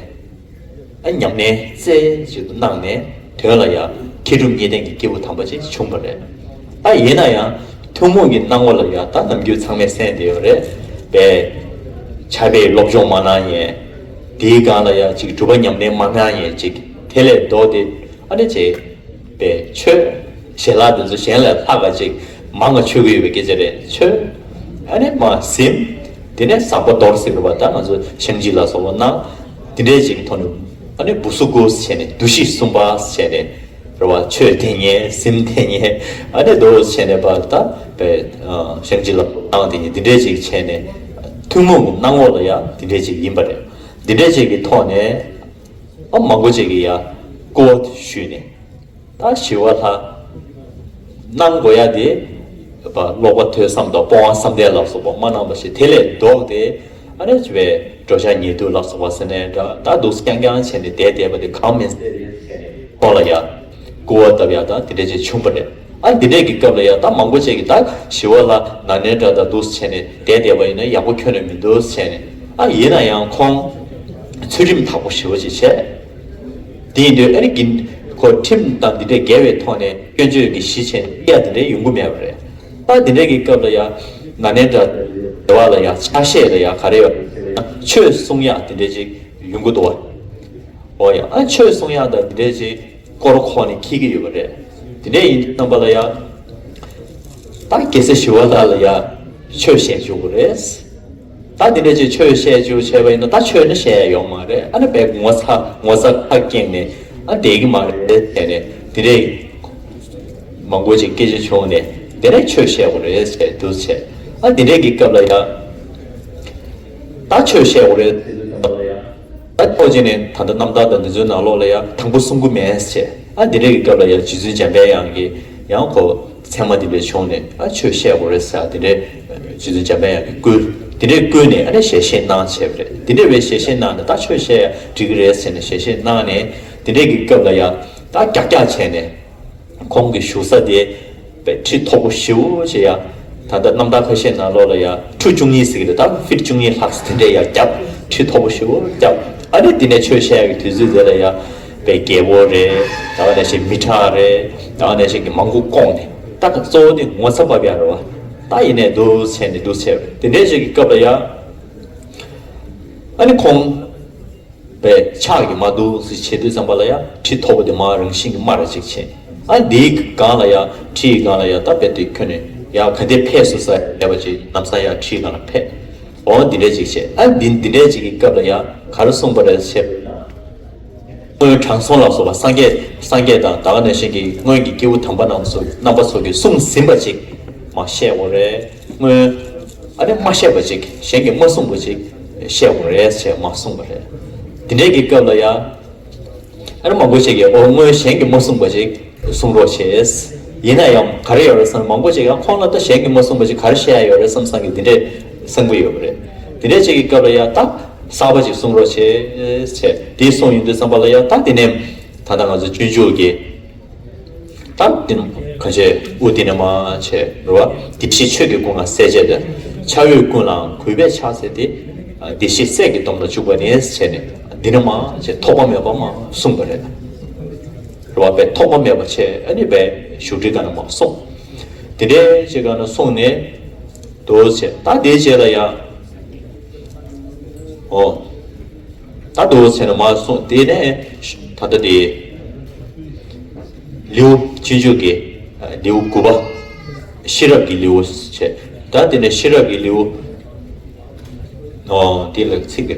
ཨ་ཉམས་ལེན་རྩེ་གཅིག་ཏུ་གནང་ནས་དོན་ལ་ཡང་མཁས་གྲུབ་གཉིས་ལྡན་གྱི་སྐྱེས་བུ་དམ་པ་ཅིག་བྱུང་བ་རེད། ཨ་ཡིན་ན་ཡང་ཐུན་མོང་གི་སྣང་ངོ་ལ་ཡང་ད་ནམ་རྒྱུན་ཚང་མས་གསན་བསྡད་ཡོད་རེད་པས། ཕྱག་དཔེ་སློབ་སྦྱོང་མ་གནང་ཡས། དེའི་སྒང་ལ་ཡང་ཅིག་སྒྲུབ་པ་ཉམས་ལེན་མ་གནང་ཡས་ཅིག་དེ་ལས་ལྡོག་སྟེ་ཨ་ནི་ཅིག་པས་ཆོས་ཞལ་ལག་དེ་ཚོ་གཞན་ལས་ལྷག་ག་ཅིག་མང་ང་ཆོས་གི་ཡོད་པའི་སྐད་ཆ་རེད། ཆོས་ཨ་ནི་མ་ཟིན། དེ་ནས་ཟབ་པ་མདོར་ཟེར་བ་ད་ང་ཚོ་བཤང་གཅི་ལ་སོགས་པ་གནང་། དེ་འདྲའི་ཅིག་ཐོག་ནས་ཨ་ནི་བུ་སུ་ཀུ་བྱས་ནས་འདུ་ཤེས་གསུམ་པ་བྱས་ནས་རེད་བ། ཆོས་དེ་ཉན་སེམས་དེ་ཉན་ཨ་ནི་དོ་བྱས་ནས་པ་ད་པས་བཤང་གཅི་ལ་སོགས་པ་གནང་དེ་ཉན་དེ་འདྲའི་ཅིག་བྱས་ནས་ཐུན་མོང་གི་སྣང་ངོ་ལ་ཡང་དེ་འདྲའི་ཅིག་ཡིན་པ་རེད། དེ་འདྲའི་ཅིག་གི་ཐོག་ནས་ཨ་མང་པོ་ཅིག་གིས་ཡང་སྐུར་བ་ཞུས་ནས། ད་ཞི་བ་ལྷ་གནང་དགོས་ཡ་དེ་ཀློག་པ་ཐོས་བསམ་དང་སྤོང་བ་བསམ་གཏན་ལ་སོགས་པ་མ་གནང་བ་ཞིག་དེ་ལས་ལྡོག་སྟེ་ཨ་ནི་བའི་འགྲོ་འཆག་ཉལ་འདུག་ལ་སོགས་པ་ཟེར་ནས་འདྲ་ད་འདུག་རྐྱང་རྐྱང་བྱས་ནས་བསྡད་བསྡད་པ་དེ་གང་མིན་ཟེར་ཁོང་ལ་ཡ་སྐུར་བ་བཏབ་ཡ་ད་དེ་འདྲ་ཅིག་བྱུང་བ་རེད། ཨ་འདི་འདྲས་ཀྱི་སྐབས་ལ་ཡ་ད་མང་པོ་ཅིག་གིས་ད་ཞི་བ་ལྷ་ན་ནས་འདྲ་ད་འདུག་བྱས་ནས་བསྡད་བསྡད་པ་ཡིན་ན་ཡག་པོ་ཁྱོན་ནས་མི་འདུག་བྱས་ནས་ཨ་ཡིན་ན་ཡང་ཁོང་ཚུལ་ཁྲིམས་དག་པོ་ཞི་བ་ཅིག་བྱས། དེ་ཡིན་དུས་ཨ་ནི་གིན་ཁོ་ཁྲིམས་དང་འདི་འདྲའི་འགལ་བའི་ཐོག་ནས་སྐྱོན་བརྗོད་ཀྱི་གཞི་བྱས་ནས་ཡ་དེ་འདྲའི་ཡོང་གི་མེད་པ་རེད། ད་དེ་འདྲའི་གི་སྐབས་ལ་ཡ་ན་ནས་འདྲ་དེ་བ་ལ་ཡ་ཆ་ཤས་ལ་ཡ་ག་རེ་ཡོད་ཆོས་གསུང་ཡ་དེ་འདྲའི་ཅིག་ཡོང་གི་འདུག་བ། འོ་ཡ་ཨ་ཆོས་གསུང་ཡ་ད་དེ་འདྲའི་ཅིག་སྐོར་ཁོ་ནས་འཁྱེར་གི་ཡོད་པ་རེད། དེ་འདྲའི་ཡིན་དུས་རྣམ་པ་ལ་ཡ། ད་རྒྱལ་སྲས་ཞི་བ་ལྷ་ལ་ཡ་ཆོས་བཤད་བཅུག་གི་རེད། ད་དེ་འདྲ་ཅིག་ཆོས་བཤད་བཅུག་བྱས་པ་ཡིན་ན་ད་ཆོས་ནི་བཤད་ཡ་ཡོད་མ་རེད། ཨ་ནི་བས་ངོ་ཚ་ངོ་ཚ་ཁ་སྐྱེངས་ནས་ཨ་བསྡད་ཀྱི་མ་རེད་བྱས་ནས་དེ་འདྲའི་མང་པོ་ཅིག་སྐད་ཆ་བྱུང་ནས་དེ་ནས་ཆོས་བཤད་དགོས་རེད་བྱས་འདུག་བྱས། ཨ་དེ་འདྲའི་གི་སྐབས་ལ་ཡ་ད་ཆོས་བཤད་དགོས་རེད། ད་ཐོག་ཅིག་ནས་ད་ལྟ་རྣམ་ཐར་དང་འདི་ཚོའི་ནང་ལོགས་ལ་ཡང་དང་པོ་གསུང་གི་མེད་ཟེར། ཨ་འདི་འདྲའི་གི་སྐབས་ལ་ཡང་རྗེ་བཙུན་འཇམ་པའི་དབྱངས་ཀྱིས་ཡང་ཁོ་ཚད་མ་འདི་འདྲ་བྱུང་ནས་ཨ་ཆོས་བཤད་དགོས་རེད་ཟེར་འདི་འདྲའི་རྗེ་བཙུན་འཇམ་པའི་དབྱངས་ཀྱིས་བསྐུལ། འདི་འདྲའི་བསྐུལ་ནས་ཨ་ནི་ཞལ་བཞེས་གནང་བྱས་པ་རེད། འདི་འདྲའི་བའི་ཞལ་བཞེས་གནང་ནས་ད་ཆོས་བཤད་ཡ་འགྲིག་གི་རེད་ཟེར་ནས་ཞལ་བཞེས་གནང་ནས་འདི་འདྲའི་གི་སྐབས་ལ་ཡང་ད་རྒྱག་རྒྱག་བྱས་ནས། ཁོང་གི་བཞུགས་ས་དེ་པའི་ཁྲི་མཐོ་པོ་ཞེ་པོ་ཅིག་ཡ། ད་ལྟ་རྣམ་ཐར་ཁ་ཤས་ནང་ལོགས་ལ་ཡ་ཁྲུ་བཅུ་གཉིས་ཟེར་གི་རེད། ད་ཕིཊ་བཅུ་གཉིས་ལྷག་ཙམ་དེ་འདྲས་ཡ་བརྒྱབ། ཁྲི་མཐོ་པོ་ཞེ་པོ་བརྒྱབ། ཨ་ནི་དེ་ནས་ཆོས་བཤད་ཡ་གི་དུས་ཚོད་དེ་ལ་ཡ་པའི་རྒྱལ་པོ་རེད། ད་ག་ནང་བཞིན་མི་དྲག་རེད། ད་ག་ནང་བཞིན་གི་མང་པོ་བསྐོངས་ནས་ད་ག་གཙོ་བོ་དེ་ངོ་ཚ་བབས་ཡ་རེད་བ། ད་ཡིན་ནས་འདུག་བྱས་ནས་འདུག་བྱས་པ་རེད། དེ་འདྲས་ཅིག་གི་སྐབས་ལ་ཡ། ཨ་ནི་ཁོང་པའི་ཕྱག་གིས་མར་འདུག་སེ་བྱེད་དུས་ཙམ་པ་ལ་ཡ་ཁྲི་མཐོ་པོ་དེ་མར་རང་བཞིན་གྱིས་དམར་ར་ཅིག་བྱས། ཨ་འདིའི་སྒང་ལ་ཡ་ཁྲིའི་སྒང་ལ་ཡ་ད་རྦད་དེ་ཁྱོན་ནས་ཡ་ག་འདྲས་ཕེབས་སོང་ས་ཡ་བྱས་ལབ་པ་ཅིག་ལམ་སང་ཡ་ཁྲིའི་སྒང་ལ་ཕེབས། འོ་འདི་འདྲས་ཅིག་བྱས། ཨ་འདི་འདི་འདྲས་ཅིག་གི་སྐབས་ལ་ཡ་ག་རེ་གསུངས་པ་རེད་ཟེར་བ་ཡིན་ན། སྔོན་དྲང་སྲོང་ལ་སོགས་པ་སངས་རྒྱས་སངས་རྒྱས་དང་ད་ག་ནང་བཞིན་གྱི་སྔོན་གྱི་སྐྱེས་བུ་དམ་པ་རྣམས་སུ་རྣམ་པ་ཚོ་གིས་གསུངས་ཟིན་པ་ཅིག་མར་བཤད་དགོས་རེད། སྔོན་ཨ་ནི་མ་བཤད་པ་ཅིག་གཞན་གྱིས་མ་གསུངས་པ་ཅིག་བཤད་དགོས་རེད་ཅེས་མར་གསུངས་པ་རེད། དེ་འདྲའི་གི་སྐབས་ལ་ཡ་ཨ་ནི་མང་པོ་ཞིག་གིས་ཨོ་སྔོན་གཞན་གྱིས་མ་གསུངས་པ་ཅིག་གསུང་རོགས་བྱས། ཡིན་ན་ཡང་ག་རེ་ཡོད་རེད་བསམ། མང་པོ་ཞིག་ཡང་ཁོང་ལ་ད་གཞན་གྱིས་མ་གསུངས་པ་ཅིག་ག་རེ་བཤད་ཡ་ཡོད་རེད་བསམ་བསམ་གི་དེ་འདྲའི་གསུང་གི་ཡོད་པ་རེད། དེ་འདྲའི་ཅིག་གི་སྐབས་ལ་ཡ་ད་གསར་པ་ཅིག་གསུང་རོགས་བྱས་བྱས་དེ་གསུངས་ཡོང་དུས་ཙམ་པ་ལ་ཡ་ད་དེ་ནས་ད་ལྟ་ང་ཚོ་སྤྱོད་འཇུག་གི་ད་དེ་ནས་ག་ཅེ་དབུ་དེ་ནས་མར་བྱས་རེད་བ། བདེ་གཤེགས་ཆོས་ཀྱི་སྐུ་མངའ་གསལ་བྱེད་དུ། ཕྱག་འོས་ཀུན་ལའང་གུས་པས་ཕྱག་འཚལ་ཏེ། བདེ་གཤེགས་སྲས་ཀྱི་སྡོམ་ལ་འཇུག་པ་ནི་བྱས་ནས་འདི་ནས་མར་བྱས་ཐོགས་པ་མེད་པ་མར་གསུངས་པ་རེད། རེད་བ། པས་ཐོགས་པ་མེད་པ་བྱས་ཨ་ནི་པས་བཞུགས་ཁྲིའི་སྒང་ནས་མར་གསུངས། དེ་འདྲའི་ཅིག་སྒང་ནས་གསུངས་ནས་འདུག་བྱས། ད་དེའི་རྗེས་ལ་ཡ། ཨོ། ད་འདུག་བྱས་ནས་མར་གསུངས། དེ་ནས་ད་ལྟ་དེ། ལེའུ་སྤྱོད་འཇུག་གི་ལེའུ་དགུ་པ། ཤེས་རབ་ཀྱི་ལེའུ་བྱས། ད་དེ་ནས་ཤེས་རབ་ཀྱི་ལེའུ། ཨོ། དེ་ལ་ཚིག་དེ།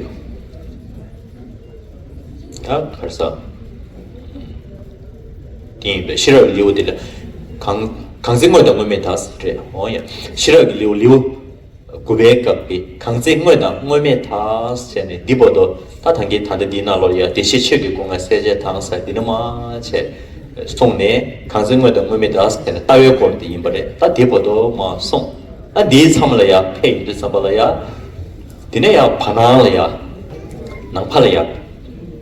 ད་ག་རེ་ཟ། དེ་ཡིན་པས་ཤེས་རབ་ལེའུ་དེ་ལ། གང་གང་ཚེ་དངོས་དང་དངོས་མེད་དག་རེད། འོ་ཡ། ཤེས་རབ་ཀྱི་ལེའུ་ལེའུ་དགུ་པའི་སྐབས་ཀྱི་གང་ཚེ་དངོས་དང་དངོས་མེད་དག་ཟེར་ནས་འདི་བར་དུ་ད་ཐང་གི་ད་ལྟ་འདིའི་ནང་ལོགས་ལ་ཡ་བདེ་གཤེགས་ཆོས་ཀྱི་སྐུ་མངའ་གསལ་བྱེད་དང་ཟེར་འདི་ནས་མར་བྱས་གསུངས་ནས་གང་ཚེ་དངོས་དང་དངོས་མེད་དག་ཟེར་ནས་ལྟ་བའི་སྐོར་དེ་ཡིན་པ་རེད། ད་འདི་བར་དུ་མར་གསུངས། ཨ་འདིའི་མཚམས་ལ་ཡ་ཕེབས་ཡོང་དུས་ཙམ་པ་ལ་ཡ། དེ་ནས་ཡང་བར་སྣང་ལ་ཡ། ནང་ཕ་ལ་ཡ།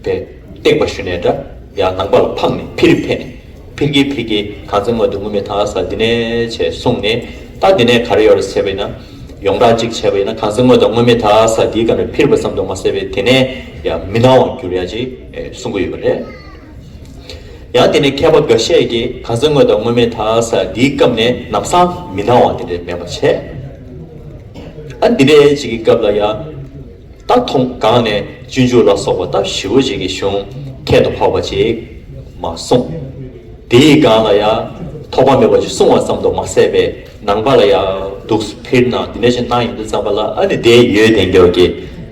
པས་བརྟེན་པ་ཞུ་ནས་འདྲ། ཡ་ནང་པ་ལ་འཕངས་ནས་ཕི་རི་ཕེབས་ནས། འཕེལ་གྱི་འཕེལ་གྱི་གང་ཚེ་སྔོན་དུ་སྔོན་མེད་མཐའ་ས་འདི་ནས་བྱས་གསུངས་ནས། ད་འདི་ནས་ག་རེ་ཡོད་རེད་ཟེར་བ་ཡིན་ན། ཡོངས་གྲགས་གཅིག་བྱས་པ་ཡིན་ན། གང་ཚེ་སྔོན་དུ་སྔོན་མེད་མཐའ་ས་འདིའི་སྒང་ནས་འཕེལ་བ་ཙམ་དུ་མ་ཟད་པའི་དེ་ནས་ཡང་མི་སྣང་བར་གྱུར་ཡ་ཅིག་གསུང་གི་ཡོད་པ་རེད། ཡང་དེ་ནས་མཁས་པ་འགའ་ཤས་ཀྱིས་གང་ཚེ་སྔོན་དུ་སྔོན་མེད་མཐའ་ས་འདིའི་སྐབས་ནས་ལམ་སང་མི་སྣང་བ་དེ་འདྲ་མེད་པ་བྱས། ཨ་འདི་འདྲའི་ཅིག་གི་སྐབས་ལ་ཡང་། ད་མཐོང་སྒང་ནས་སྤྱོད་འཇུག་ལ་སོགས་པ་ད་ཞེ་པོ་ཅིག་གི་གཞུང་ཁྱད་དུ་འཕགས་པ་ཅིག་མར་གསུངས། དེའི་སྒང་ལ་ཡང་ཐོགས་པ་མེད་པ་ཅིག་གསུངས་པ་ཙམ་དུ་མ་ཟད་པའི་ནང་པ་ལ་ཡང་འདུག་སེ་འཕེལ་ན་འདི་འདྲ་ཞིག་གནང་ཡོང་དུས་ཙམ་པ་ལ། ཨ་ནི་དེའི་ཡོན་ཏན་མགྱོགས་ཀྱི་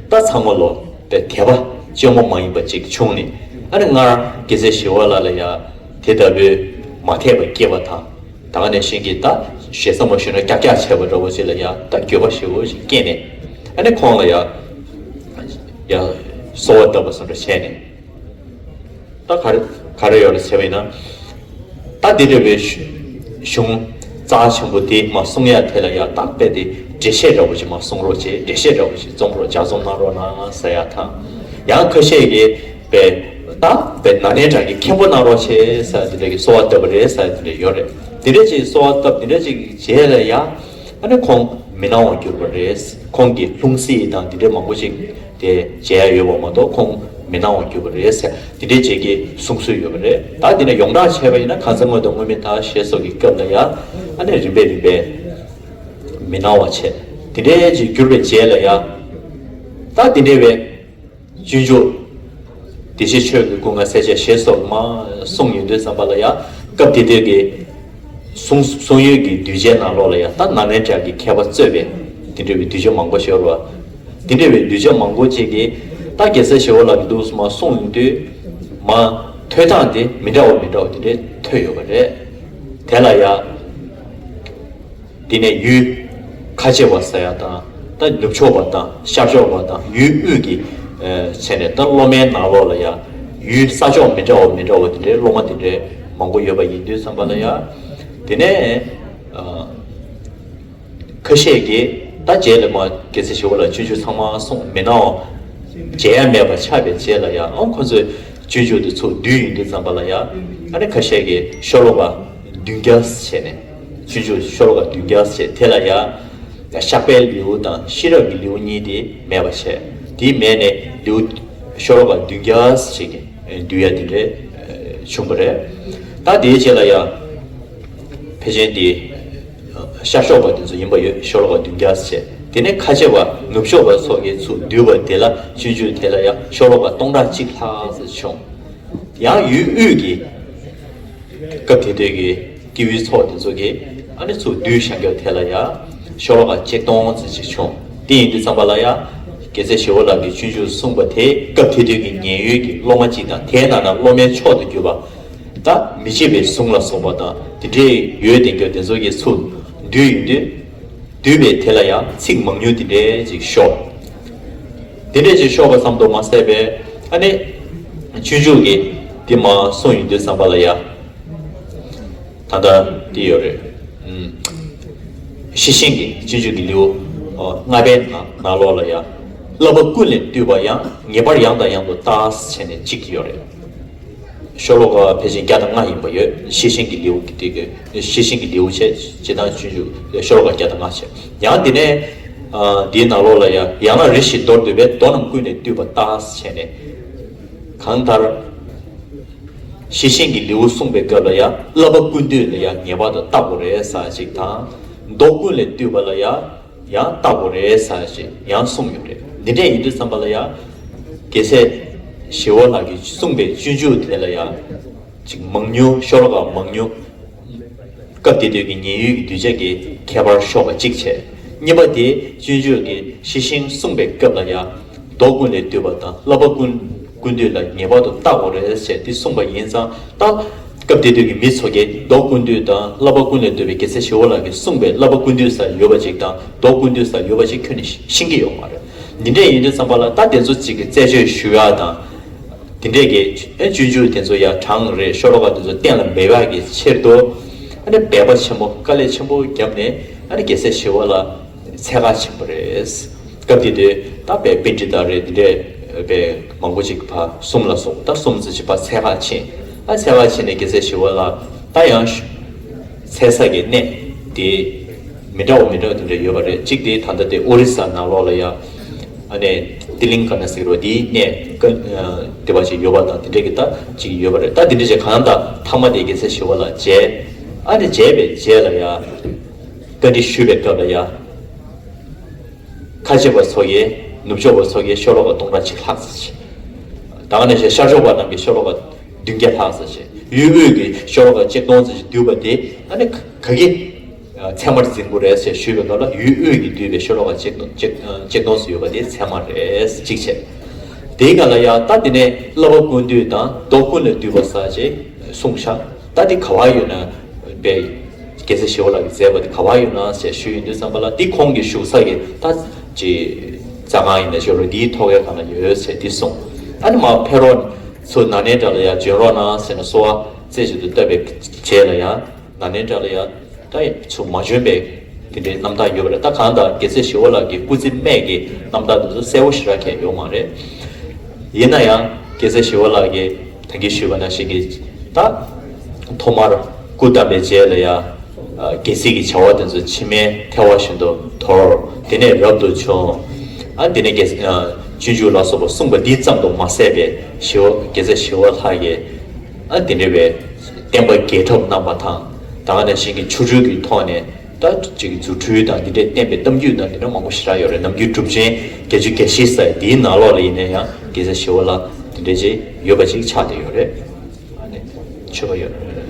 ད་ཚང་མ་ལོ་པའི་དད་པ་བཅོས་མ་མ་ཡིན་པ་ཅིག་བྱུང་ནས། ཨ་ནི་སྔར་རྒྱལ་སྲས་ཞི་བ་ལྷ་ལ་ཡང་དེ་ལྟ་བུའི་མ་དད་པ་སྐྱེས་པ་དང་། ད་ག་ནང་བཞིན་གྱི་ད་ཞེ་ས་མ་ཞུས་ན་ཀྱག་ཀྱག་བྱས་པ་འདྲ་བོ་ཅིག་ལ་ཡང་ད་འགྱོད་པ་ཞེ་པོ་ཞིག་སྐྱེས་ནས། ཨ་ནི་ཁོང་ལ་ཡང་ཡང་གསོལ་བ་བཏབ་པ་བཟོ་འདྲ་བྱས་ནས། ད་ག་རེ་ག་རེ་ཡོད་རེད་ཟེར་བ་ཡིན་ན། ད་འདི་འདྲ་བའི་གཞུང་རྩ་ཆེན་པོ་དེ་མར་གསུང་ཡ་དེ་ལ་ཡང་ད་དཔེ་དེ་འགྲེལ་བཤད་འདྲ་བོ་ཅིག་མར་གསུང་རོགས་བྱེད། འགྲེལ་བཤད་འདྲ་བོ་ཅིག་རྩོམ་རོགས། ལྗགས་རྩོམ་གནང་རོགས་གནང་ཟེར་ཡ་དང་། ཡང་ཁ་ཤས་ཀྱིས་པའི་ད་པའི་ན་ནིང་འདྲ་གི་མཁན་པོ་གནང་རོགས་བྱེད་ཟེར་དེ་འདྲ་གི་གསོལ་བ་བཏབ་པ་རེད་ཟེར་དེ་འདྲ་ཡོད་རེད། དེ་འདྲ་ཅིག་གསོལ་བ་བཏབ། དེ་འདྲ་ཅིག་རྗེས་ལ་ཡང་ཨ་ནི་ཁོང་མི་སྣང་བར་གྱུར་པ་རེད། ཁོང་གི་ལྷུང་བཟེད་དང་དེ་འདྲ་མང་པོ་ཅིག་དེ་མཇལ་ཡ་ཡོད་པ་མ་གཏོགས་ཁོང་མི་སྣང་བར་གྱུར་པ་རེད་ཟེར་དེ་འདྲའི་ཅིག་གི་གསུང་སྲོལ་ཡོད་པ་རེད། ད་དེ་ནས་ཡོངས་གྲགས་བྱས་པ་ཡིན་ན་གང་ཚེ་སྔོན་དུ་སྔོན་མེད་མཐའ་ཞེས་སོགས་ཀྱི་སྐབས་ལ་ཡང་ཨ་ནི་རིམ་པས་རིམ་པས་མི་སྣང་བ་བྱས། དེ་འདྲའི་ཅིག་གྱུར་པའི་རྗེས་ལ་ཡང་ད་དེ་འདྲའི་བའི་སྤྱོད་འཇུག་བདེ་གཤེགས་ཆོས་ཀྱི་སྐུ་མངའ་གསལ་བྱེད་ཞེས་སོགས་མར་གསུངས་ཡོང་དུས་ཙམ་པ་ལ་ཡང་སྐབས་དེ་དུས་ཀྱི་གསུང་གསུང་ཡོན་གྱི་གདུལ་བྱའི་ནང་ལོགས་ལ་ཡང་ད་ན་ནིང་འདྲ་གི་མཁས་པ་གཙོས་པའི་དེ་འདྲ་བའི་གདུལ་བྱ་མང་པོ་ཞིག་ཡོད་རེད་བ། དེ་འདྲ་བའི་གདུལ་བྱ་མང་པོ་ཅིག་གིས་ད་རྒྱལ་སྲས་ཞི་བ་ལྷ་གི་ལུགས་སུ་མར་གསུངས་ཡོང་དུས་མར་ཐོས་སྟངས་དེ་མི་འདྲ་བ་མི་འདྲ་བ་དེ་འདྲའི་ཐོས་ཡོད་པ་རེད། དེ་ལ་ཡང་དེ་ནས་ཡུལ་ཁ་ཆེ་བ་ཟེར་ཡ་དང་། ད་ནུབ་ཕྱོགས་པ་དང་ཤར་ཕྱོགས་པ་དང་ཡུལ་དབུས་ཀྱི་ཨ་བྱས་ནས་ད་སློབ་མའི་ནང་ལོགས་ལ་ཡང་ཡུལ་ས་ཕྱོགས་མི་འདྲ་བ་མི་འདྲ་བ་དེ་འདྲའི་སློབ་མ་དེ་འདྲའི་མང་པོ་ཡོད་པ་ཡིན་དུས་ཙམ་པ་ལ་ཡང་། དེ་ནས་ཨ་ཁ་ཤས་ཀྱིས་ད་རྗེས་ལ་མར་རྒྱལ་སྲས་ཞི་བ་ལྷའི་སྤྱོད་འཇུག་ཚང་མ་གསུངས་མི་སྣང་བ་མཇལ་ཡ་མེད་པ་ཆགས་པའི་རྗེས་ལ་ཡང་ཨ་ཁོ་ཚོས་སྤྱོད་འཇུག་དེ་ཚུར་བསྡུས་ཡོང་དུས་ཙམ་པ་ལ་ཡང་ཨ་ནི་ཁ་ཤས་ཀྱིས་ཤོ་ལོ་ཀ་བདུན་བརྒྱ་བྱས་ནས། སྤྱོད་འཇུག་ཤོ་ལོ་ཀ་བདུན་བརྒྱ་བྱས། དེ་ལ་ཡང་བཤགས་པའི་ལེའུ་དང་ཤེས་རབ་ཀྱི་ལེའུ་གཉིས་དེ་མེད་པ་བྱས། དེ་མེད་ནས་ལེའུ་ཤོ་ལོ་ཀ་བདུན་བརྒྱ་ཞིག་གི་བསྡུས་ཡ་དེ་འདྲའི་བྱུང་བ་རེད། ད་དེའི་རྗེས་ལ་ཡང་ཕལ་ཆེར་དེ་ཤར་ཕྱོགས་པ་དེ་ཚོ་ཡིན་པ་ཡོད། ཤོ་ལོ་ཀ་བདུན་བརྒྱ་བྱས། དེ་ནས་ཁ་ཆེ་བ་ནུབ་ཕྱོགས་པ་ཚོ་གིས་ཚུར་བསྡུས་པ་དེ་ལ་སྤྱོད་འཇུག་དེ་ལ་ཡང་ཤོ་ལོ་ཀ་སྟོང་ཕྲག་གཅིག་ལྷག་ཙམ་བྱུང་། ཡང་ཡུལ་དབུས་ཀྱི་སྐབས་དེ་དུས་ཀྱི་སྐྱེས་བུའི་ཚོགས་དེ་ཚོ་གིས་ཨ་ནི་ཚུར་བསྡུས་བཞག་རྒྱུ་དེ་ལ་ཡང་ཤོ་ལོ་ཀ་ཆིག་སྟོང་ཙམ་ཅིག་བྱུང་། དེ་ཡིན་དུས་ཙམ་པ་ལ་ཡང་རྒྱལ་སྲས་ཞི་བ་ལྷ་གིས་སྤྱོད་འཇུག་གསུངས་པ་དེ་སྐབས་དེ་དུས་ཀྱི་མཉན་ཡོད་ཀྱི་སློབ་མ་གཅིག་དང་། དེའི་ནང་ན་སློབ་མའི་མཆོག་ཏུ་གྱུར་པ་ད་མི་ཕྱེད་པའི་གཟུངས་ལ་སོགས་པ་དང་དེ་འདྲའི་ཡོན་ཏན་གྱི་དེ་ཚོ་གིས་ཚུར་བསྡུས་ཡོང་དུས། བསྡུས་པའི་དེ་ལ་ཡང་ཚིག་མང་ཉུང་དེ་འདྲའི་ཅིག་ཤོག་དེ་འདྲའི་ཅིག་ཤོག་པ་ཙམ་དུ་མ་ཟད་པའི་ཨ་ནི་སྤྱོད་འཇུག་གི་དེ་མར་གསུངས་ཡོང་དུས་ཙམ་པ་ལ་ཡང་ད་ལྟ་དེ་ཡོད་རེད། ཨུམ། ཤེར་ཕྱིན་གྱི་སྤྱོད་འཇུག་གི་ལེའུ་ཨ་ལྔ་པའི་ནང་ནང་ལོགས་ལ་ཡང་། བསླབ་པ་ཀུན་ལས་བཏུས་པ་ཡང་། ངེས་པར་ཡང་དང་ཡང་དུ་བརྟག་བྱས་ནས་གཅིག་ཡོད་རེད། ཤོ་ལོ་ཀ་ཕལ་ཆེར་བརྒྱ་དང་ལྔ་ཡིན་པ་ཡོད། ཤེར་ཕྱིན་གྱི་ལེའུ་གི་དེ་གི་ཤེར་ཕྱིན་གྱི་ལེའུ་བྱས། སྤྱིར་བཏང་སྤྱོད་འཇུག་ཤོ་ལོ་ཀ་བརྒྱ་དང་ལྔ་བྱས། ཡང་དེ་ནས་ཨ་འདིའི་ནང་ལོགས་ལ་ཡང་། ཡང་ན་རེ་ཞིག་མདོར་བསྡུས་པས། མདོ་རྣམས་ཀུན་ལས་བཏུས་པ་བརྟག་བྱས་ནས། གང་ལྟར་ཤེར་ཕྱིན་གྱི་ལེའུ་གསུངས་པའི་སྐབས་ལ་ཡང་། བསླབ་པ་ཀུན་བཏུས་ལ་ཡང་ངེས་པར་དུ་བརྟག་དགོས་རེད་ཟེར་ཅིག་དང་། མདོ་ཀུན་ལས་བཏུས་པ་ལ་ཡང་། ཡང་བརྟག་དགོས་རེད་ཟེར་ཞིག་ཡང་གསུངས་ཡོད་རེད། འདི་འདྲ་ཡིན་དུས་ཙམ་པ་ལ་ཡང་རྒྱལ་སྲས་ཞི་བ་ལྷ་གིས་གསུངས་པའི་སྤྱོད་འཇུག་དེ་ལ་ཡང་ཅིག་མང་ཉུང་། ཤོ་ལོ་ཀ་མང་ཉུང་། སྐབས་དེ་དུས་ཀྱི་མཉན་ཡོད་ཀྱི་གདུལ་བྱ་གི་ཁྱད་པར་ཤོར་བ་གཅིག་བྱས། གཉིས་པ་དེ་སྤྱོད་འཇུག་གི་ཤེར་ཕྱིན་གསུངས་པའི་སྐབས་ལ་ཡང་། མདོ་ཀུན་ལས་བཏུས་པ་དང་བསླབ་པ་ཀུན་ཀུན་བཏུས་ལ་ངེས་པར་དུ་བརྟག་དགོས་རེད་ཟེར་འདི་གསུངས་པ་ཡིན་ཙང་། ད་སྐབས་དེ་དུས་ཀྱི་མི་ཚོ་གིས་མདོ་ཀུན་བཏུས་དང་བསླབ་པ་ཀུན་ལས་བཏུས་པའི་རྒྱལ་སྲས་ཞི་བ་ལྷ་གིས་གསུངས་པའི་བསླབ་པ་ཀུན་བཏུས་ས་ཡོད་པ་ཅིག་དང་མདོ་ཀུན་བཏུས་ས་ཡོད་པ་ཅིག་ཁྱོན་ནས་ཤེས་ཀྱི་ཡོད་མ་རེད། འདི་འདྲ་ཡིན་དུས་ཙམ་པ་ལ་ད་དེ་ཚོ་ཅིག་གི་རྩད་གཅོད་ཞུ་ཡག་དང་། དེ་འདྲས་ཀྱི་ཨེ་སྤྱོད་འཇུག་དེ་ཚོ་ཡང་གྲངས་རེད། ཤོ་ལོ་ཀ་དེ་ཚོ་གཏན་ལ་འབེབས་ཡག་གི་ཆེད་དུ། ཨ་ནི་འབད་པ་ཆེན་པོ་དཀའ་ལས་ཆེན་པོ་བརྒྱབ་ནས་ཨ་ནི་རྒྱལ་སྲས་ཞི་བ་ལྷ་འཚོལ་ག་ཕྱིན་པ་རེད། སྐབས་དེ་དུས་ད་དཔེ་པཎྜི་ཏ་རེད། འདི་འདྲས་དཔེ་མང་པོ་ཅིག་ཕར་གསུམ་ལ་སོགས་ད་གསུམ་ཙམ་ཅིག་ཕར་འཚོལ་ག་ཕྱིན། ཨ་འཚོལ་ག་ཕྱིན་ནས་རྒྱལ་སྲས་ཞི་བ་ལྷ་ ད་ཡང་ཚེ་ས་གི་གནས་དེ་མི་འདྲ་བ་མི་འདྲ་བ་དེ་འདྲ་ཡོད་པ་རེད། གཅིག་དེ་ད་ལྟ་དེ་ཨོ་རི་ས་ནང་ལོགས་ལ་ཡ་ཨ་ནི་ཏི་ལིང་ཀ་ན་ཟེར་བ་དེའི་གནས་ཀ་དེ་བ་ཅིག་ཡོད་པ་དང་དེ་འདྲ་གི་ད་ཅིག་ཡོད་པ་རེད། ད་དེ་འདྲ་ཅིག་གང་ལྟར་མཐའ་མ་དེ་རྒྱལ་སྲས་ཞི་བ་ལྷ་མཇལ། ཨ་ནི་མཇལ་བའི་རྗེས་ལ་ཡ་བཀའ་འདྲི་ཞུས་པའི་སྐབས་ལ་ཡ། ཁ་ཆེ་བ་ཚོ་གིས་ནུབ་ཕྱོགས་པ་ཚོ་གིས་ཤོ་ལོ་ཀ་སྟོང་ཕྲག་གཅིག་ལྷག་ཙམ་ཞིག་ད་ག་ནང་བཞིན་ཤར་ཕྱོགས་པ་རྣམས་ཀྱིས་ཤོ་ལོ་ཀ་བདུན་བརྒྱ་ལྷག་ཙམ་ཞིག་ཡུལ་དབུས་ཀྱི་ཤོ་ལོ་ཀ་གཅིག་སྟོང་ཙམ་ཞིག་བསྡུས་པ་དེ་ཨ་ནི་ག་གི་ཚད་མར་འཛིན་དགོས་རེད་ཟེར་ཞུས་པའི་སྐབས་ལ། ཡུལ་དབུས་ཀྱིས་བསྡུས་པའི་ཤོ་ལོ་ཀ་གཅིག་སྟོང་གཅིག་གཅིག་སྟོང་ཙམ་ཡོད་པ་དེ་ཚད་མ་རེད་གཅིག་བྱས། དེའི་སྒང་ལ་ཡ་ད་དེ་ནས་བསླབ་པ་ཀུན་བཏུས་དང་མདོ་ཀུན་ལས་བཏུས་པ་ཟེར་ཅིག་གསུངས་ཤག་ད་དེ་ག་བ་ཡོད་ན་པའི་རྒྱལ་སྲས་ཞི་བ་ལྷ་གིས་མཛད་པ་དེ་ག་བ་ཡོད་ན་ཞེས་ཞུས་ཡོང་དུས་ཙམ་པ་ལ། འདི་ཁོང་གི་བཞུགས་ས་གི་ད་ཅི་རྩ་ཁང་ཡིན་ན་ཞོར་ལ་འདིའི་ཐོག་ཁའི་སྒང་ལ་ཡོད་ཟེར་འདི་གསུངས། ཨ་ནི་མར་ཕེབས་རོགས་ཚུར་ན་ནིང་འདྲ་ལ་ཡ་བྱོན་རོགས་གནང་ཟེར་ནས་གསོལ་བ་རྩེ་གཅིག་ཏུ་བཏབ་པའི་རྗེས་ལ་ཡ་ན་ནིང་འདྲ་ལ་ཡ་ད་ཚུར་མ་བྱོན་པའི་དེ་འདྲའི་རྣམ་ཐར་ཡོད་པ་རེད། ད་གང་ལྟར་རྒྱལ་སྲས་ཞི་བ་ལྷ་གི་སྐུ་ཚེ་སྨད་ཀྱི་རྣམ་ཐར་དེ་ཚོ་གསལ་པོ་ཞེ་དྲག་གང་ཡང་ཡོད་མ་རེད། ཡིན་ན་ཡང་རྒྱལ་སྲས་ཞི་བ་ལྷ་གིས་ད་གིན་ཞུས་པ་ནང་བཞིན་གྱི་ད་ཐོག་མར་སྐུ་བལྟམས་པའི་རྗེས་ལ་ཡ་ཨ་དགེ་ཚུལ་གྱི་བྱ་བ་དེ་ཚོ་ཕྱི་མའི་ཐལ་བ་བཞིན་དུ་དོར། དེ་ནས་རབ་ཏུ་བྱུང་། ཨ་དེ་ནས་དགེ་ཨ་སྤྱོད་འཇུག་ལ་སོགས་པ་གསུངས་པ་འདི་ཙམ་དུ་མ་ཟད་པའི་ཞི་བ་རྒྱལ་སྲས་ཞི་བ་ལྷ་གིས་ཨ་དེ་འདྲ་བའི་བསྟན་པ་རྒྱས་ཐབས་གནང་པ་དང་། ད་ག་ནང་བཞིན་གྱི་ཆོ་འཕྲུལ་གྱི་ཐོག་ནས། ད་ཅིག་རྫུ་འཕྲུལ་དང་འདི་འདྲའི་བསྟན་པའི་གཏམ་རྒྱུད་དང་འདི་འདྲ་མང་པོ་ཞེ་དྲག་ཡོད་རེད། ནམ་རྒྱུན་གྲུབ་ཆེན་བརྒྱད་ཅུ་གྱ་བཞི་ཟེར་འདིའི་ནང་ལོགས་ལ་ཡིན་ན་ཡང་རྒྱལ་སྲས་ཞི་བ་ལྷ་འདི་འདྲ་ཅིག་ཡོད་པ་ཅིག་ཆགས་བསྡད་ཡོད་རེད། ཨ་ནི་ཆོས་པ་ཡོད་རེད།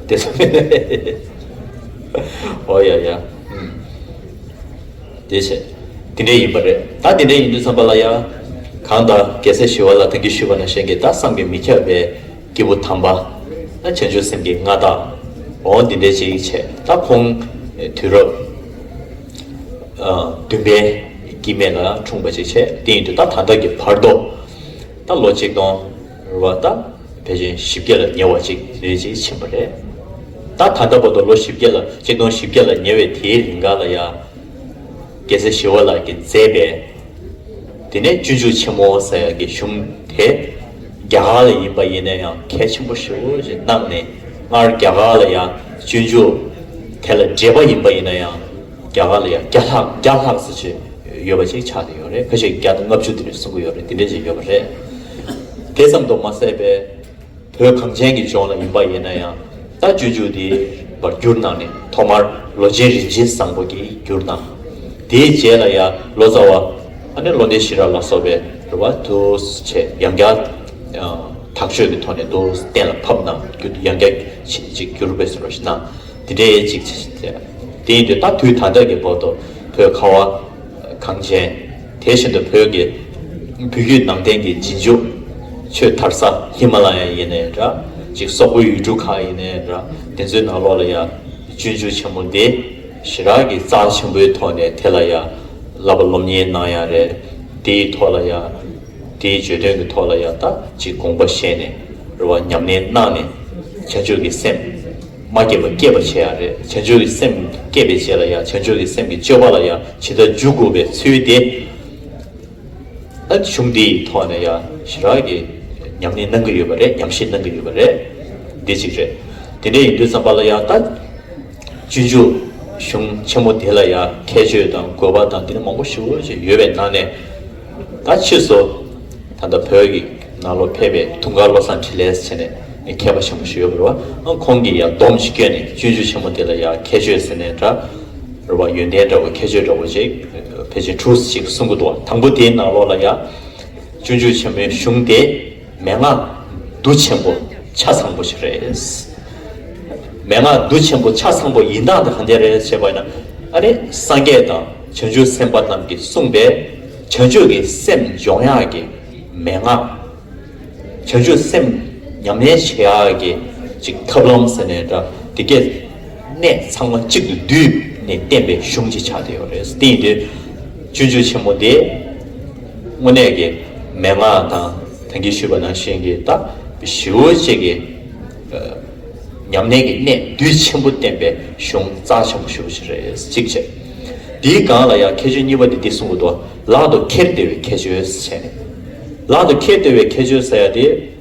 དེ་ཚོ་ཨོ་ཡ་ཡ། ཨུམ། དེ་བྱས། དེ་འདྲ་ཡིན་པ་རེད། ད་དེ་འདྲ་ཡིན་དུས་ཙམ་པ་ལ་ཡང་། གང་ལྟར་རྒྱལ་སྲས་ཞི་བ་ལྷ་ད་གིན་ཞུས་པ་ནང་བཞིན་གྱི་ད་བསམ་གྱིས་མི་ཁྱབ་པའི་སྐྱེས་བུ་དམ་པ། ད་བྱང་ཆུབ་སེམས་ཀྱི་མངའ་བདག་འོ་འདི་འདྲ་ཅིག་བྱས། ད་ཁོང་དུས་རབས་ཨ་བདུན་པའི་སྐྱེ་དམན་ལ་འཁྲུངས་པ་ཅིག་བྱས། དེ་ཡིན་དུས་ད་ད་ལྟ་གི་བར་དུ་ད་ལོ་གཅིག་སྟོང་རེད་བ། ད་ཕལ་ཆེར་བཞི་བརྒྱ་ལ་ཉེ་བ་ཅིག་རེ་ཅིག་ཕྱིན་པ་རེད། ད་ད་ལྟ་བར་དུ་ལོ་བཞི་བརྒྱ་ལ་གཅིག་སྟོང་བཞི་བརྒྱ་ལ་ཉེ་བའི་དེའི་རིང་ག་ལ་ཡ། རྒྱལ་སྲས་ཞི་བ་ལྷ་གིས་མཛད་པའི་དེ་ནས་སྤྱོད་འཇུག་ཆེན་མོ་ཟེར་ཡག་གི་གཞུང་དེ་རྒྱ་གར་ལ་ཡིན་པ་ཡིན་ན་ཡང་གལ་ཆེན་པོ་ཞེ་པོ་ཅིག་གནང་ནས། སྔར་རྒྱ་གར་ལ་ཡང་སྤྱོད་འཇུག་དེ་ལ་འགྲེལ་པ་ཡིན་པ་ཡིན་ན་ཡང་རྒྱ་གར་ལ་ཡང་བརྒྱ་ལྷག་བརྒྱ་ལྷག་ཙམ་ཅིག་ཡོད་པ་ཅིག་ཆགས་བསྡད་ཡོད་རེད། ཁ་ཤས་བརྒྱ་དང་ལྔ་བཅུ་དེ་འདྲ་གསུང་གི་ཡོད་རེད། དེ་འདྲ་ཅིག་ཡོད་པ་རེད། དེ་ཙམ་དུ་མ་ཟད་པའི་བོད་གངས་ཅན་གྱི་ལྗོངས་ལ་ཡིན་པ་ཡིན་ན་ཡང་། ད་སྤྱོད་འཇུག་འདི་བར་བསྒྱུར་གནང་ནས་ཐོག་མར་ལོ་ཆེན་རིན་ཆེན་བཟང་པོ་གིས་བསྒྱུར་གནང་། དེའི་རྗེས་ལ་ཡང་ལོ་ཙཱ་བ་ཨ་ནི་བློ་ལྡན་ཤེས་རབ་ལ་སོགས་པའི་རེད་བ། དུ་བྱས་ཡང་བསྐྱར་ཨ་དག་བཅོས་ཀྱི་ཐོག་ནས་དུ་གཏན་ལ་ཕབ་གནང་། བསྒྱུར་ཡང་བསྐྱར་ཅིག་བསྒྱུར་དགོས་ཟེར་བ་ཞིག་གནང་། དེ་འདྲའི་ཅིག་བྱས། དེ་ཡིན་དུས་ད་དུས་ད་ལྟ་གི་བར་དུ་བོད་ཁ་བ་གངས་ཅན། དེ་བཞིན་དུ་བོད་ཀྱི་བོད་བརྒྱུད་ནང་བསྟན་གྱི་རྗེས་འཇུག་ཆོས་དར་ས་ཧི་མ་ལ་ཡ་ཡིན་ནའི་འདྲ། ཅིག་སོག་པོའི་ཡུལ་གྲུ་ཁག་ཡིན་ནའི་འདྲ། དེ་ཚོའི་ནང་ལོགས་ལ་ཡ་སྤྱོད་འཇུག་ཆེན་མོ་འདི་ཞེ་དྲག་གི་རྩ་ཆེན་པོའི་ཐོག་ནས་དེ་ལ་ཡ་བསླབ་པ་སློབ་གཉེར་གནང་ཡ་རེད། དེའི་ཐོག་ལ་ཡ་དེའི་བརྗོད་དོན་གྱི་ཐོག་ལ་ཡ་ད་ཅིག་དགོངས་པ་བཞེས་ནས་རེད་བ། ཉམས་ལེན་གནང་ནས་བྱང་ཆུབ་ཀྱི་སེམས་མ་སྐྱེས་པ་སྐྱེད་པ་བྱེད་ཡ་རེད། བྱང་ཆུབ་ཀྱི་སེམས་སྐྱེས་པའི་རྗེས་ལ་ཡ་བྱང་ཆུབ་ཀྱི་སེམས་ཀྱི་སྤྱོད་པ་ལ་ཡ་ཇི་ལྟར་འཇུག་དགོས་པའི་ཚུལ་དེ། ཨ་གཞུང་འདིའི་ཐོག་ནས་ཡང་ཞེ་དྲག་གི་ཉམས་ལེན་གནང་གི་ཡོད་པ་རེད། ཉམས་ཞིབ་གནང་གི་ཡོད་པ་རེད། འདི་གཅིག་རེད། དེ་འདྲ་ཡིན་དུས་ཙམ་པ་ལ་ཡང་ད་སྤྱོད་འཇུག་གཞུང་ཆེན་མོ་དེ་ལ་ཡང་ཁྱད་ཆོས་དང་དགོས་པ་དང་དེ་འདྲ་མང་པོ་ཞེ་པོ་ཅིག་ཡོད་པའི་ནང་ནས། ད་ཕྱིས་སུ་ད་ལྟ་བོད་ཀྱི་ནང་ལོགས་ཕེབས་པའི་དུང་དཀར་བློ་བཟང་འཕྲིན་ལས་ཟེར་ནས་མཁས་པ་ཆེན་པོ་ཞིག་ཡོད་པ་རེད་བ། ཨ་ཁོང་གིས་ཡང་སྡོམ་ཅིག་བསྐྱོན་ནས་སྤྱོད་འཇུག་ཆེན་མོ་དེ་ལ་ཡང་ཁྱད་ཆོས་ཟེར་ནས་འདྲ། རེད་བ། ཡོན་ཏན་འདྲ་བོ་ཁྱད་ཆོས་འདྲ་བོ་ཅིག་ཕལ་ཆེར་དྲུག་ཅིག་གསུང་གི་འདུག་བ། དང་པོ་དེའི་ནང་ལོགས་ལ་ཡ། སྤྱོད་འཇུག་ཆེན་མོའི་གཞུང་དེ་མན་ངག་བསྡུ་ཆེན་པོ་ཆ་ཚང་པོ་ཞིག་རེད། མན་ངག་བསྡུ་ཆེན་པོ་ཆ་ཚང་པོ་ཡིན་སྟངས་དེ་ག་འདྲ་རེད་ཞེས་པ་ཡིན་ན། ཨ་ནི་སངས་རྒྱས་དང་བྱང་ཆུབ་སེམས་དཔའ་རྣམས་ཀྱིས་གསུངས་པའི་བྱང་ཆུབ་ཀྱི་སེམས་སྦྱོང་ཡག་གི་མན་ངག་བྱང་ཆུབ་སེམས་ཉམས་ལེན་བྱེད་ཡག་གི་ཅིག་ཐབས་ལམ་ཟེར་ནས་འདྲ། དེ་གས་གནད་ཚང་མ་གཅིག་ཏུ་བསྡུས་ནས་བསྟན་པའི་གཞུང་ཅིག་ཆགས་བསྡད་ཡོད་རེད། དེ་ཡིན་དུས་སྤྱོད་འཇུག་ཆེན་མོ་དེ་དངོས་གནས་ཀྱི་མན་ངག་དང་ད་གིན་ཞུས་པ་ནང་བཞིན་གྱི་ད་ཞེ་པོ་ཅིག་གི་ཉམས་ལེན་གྱི་གནད་བསྡུས་ཆེན་པོ་བསྟན་པའི་གཞུང་རྩ་ཆེན་པོ་ཞེ་པོ་ཅིག་རེད། གཅིག་བྱས། དེའི་སྒང་ལ་ཡང་ཁྱད་ཆོས་གཉིས་པ་དེ་འདི་གསུང་གི་འདུག་ལག་ཏུ་ཁྱེར་བདེ་བའི་ཁྱད་ཆོས་ཟེར་ནས། ལག་ཏུ་ཁྱེར་བདེ་བའི་ཁྱད་ཆོས་ཟེར་ཡ་དེ།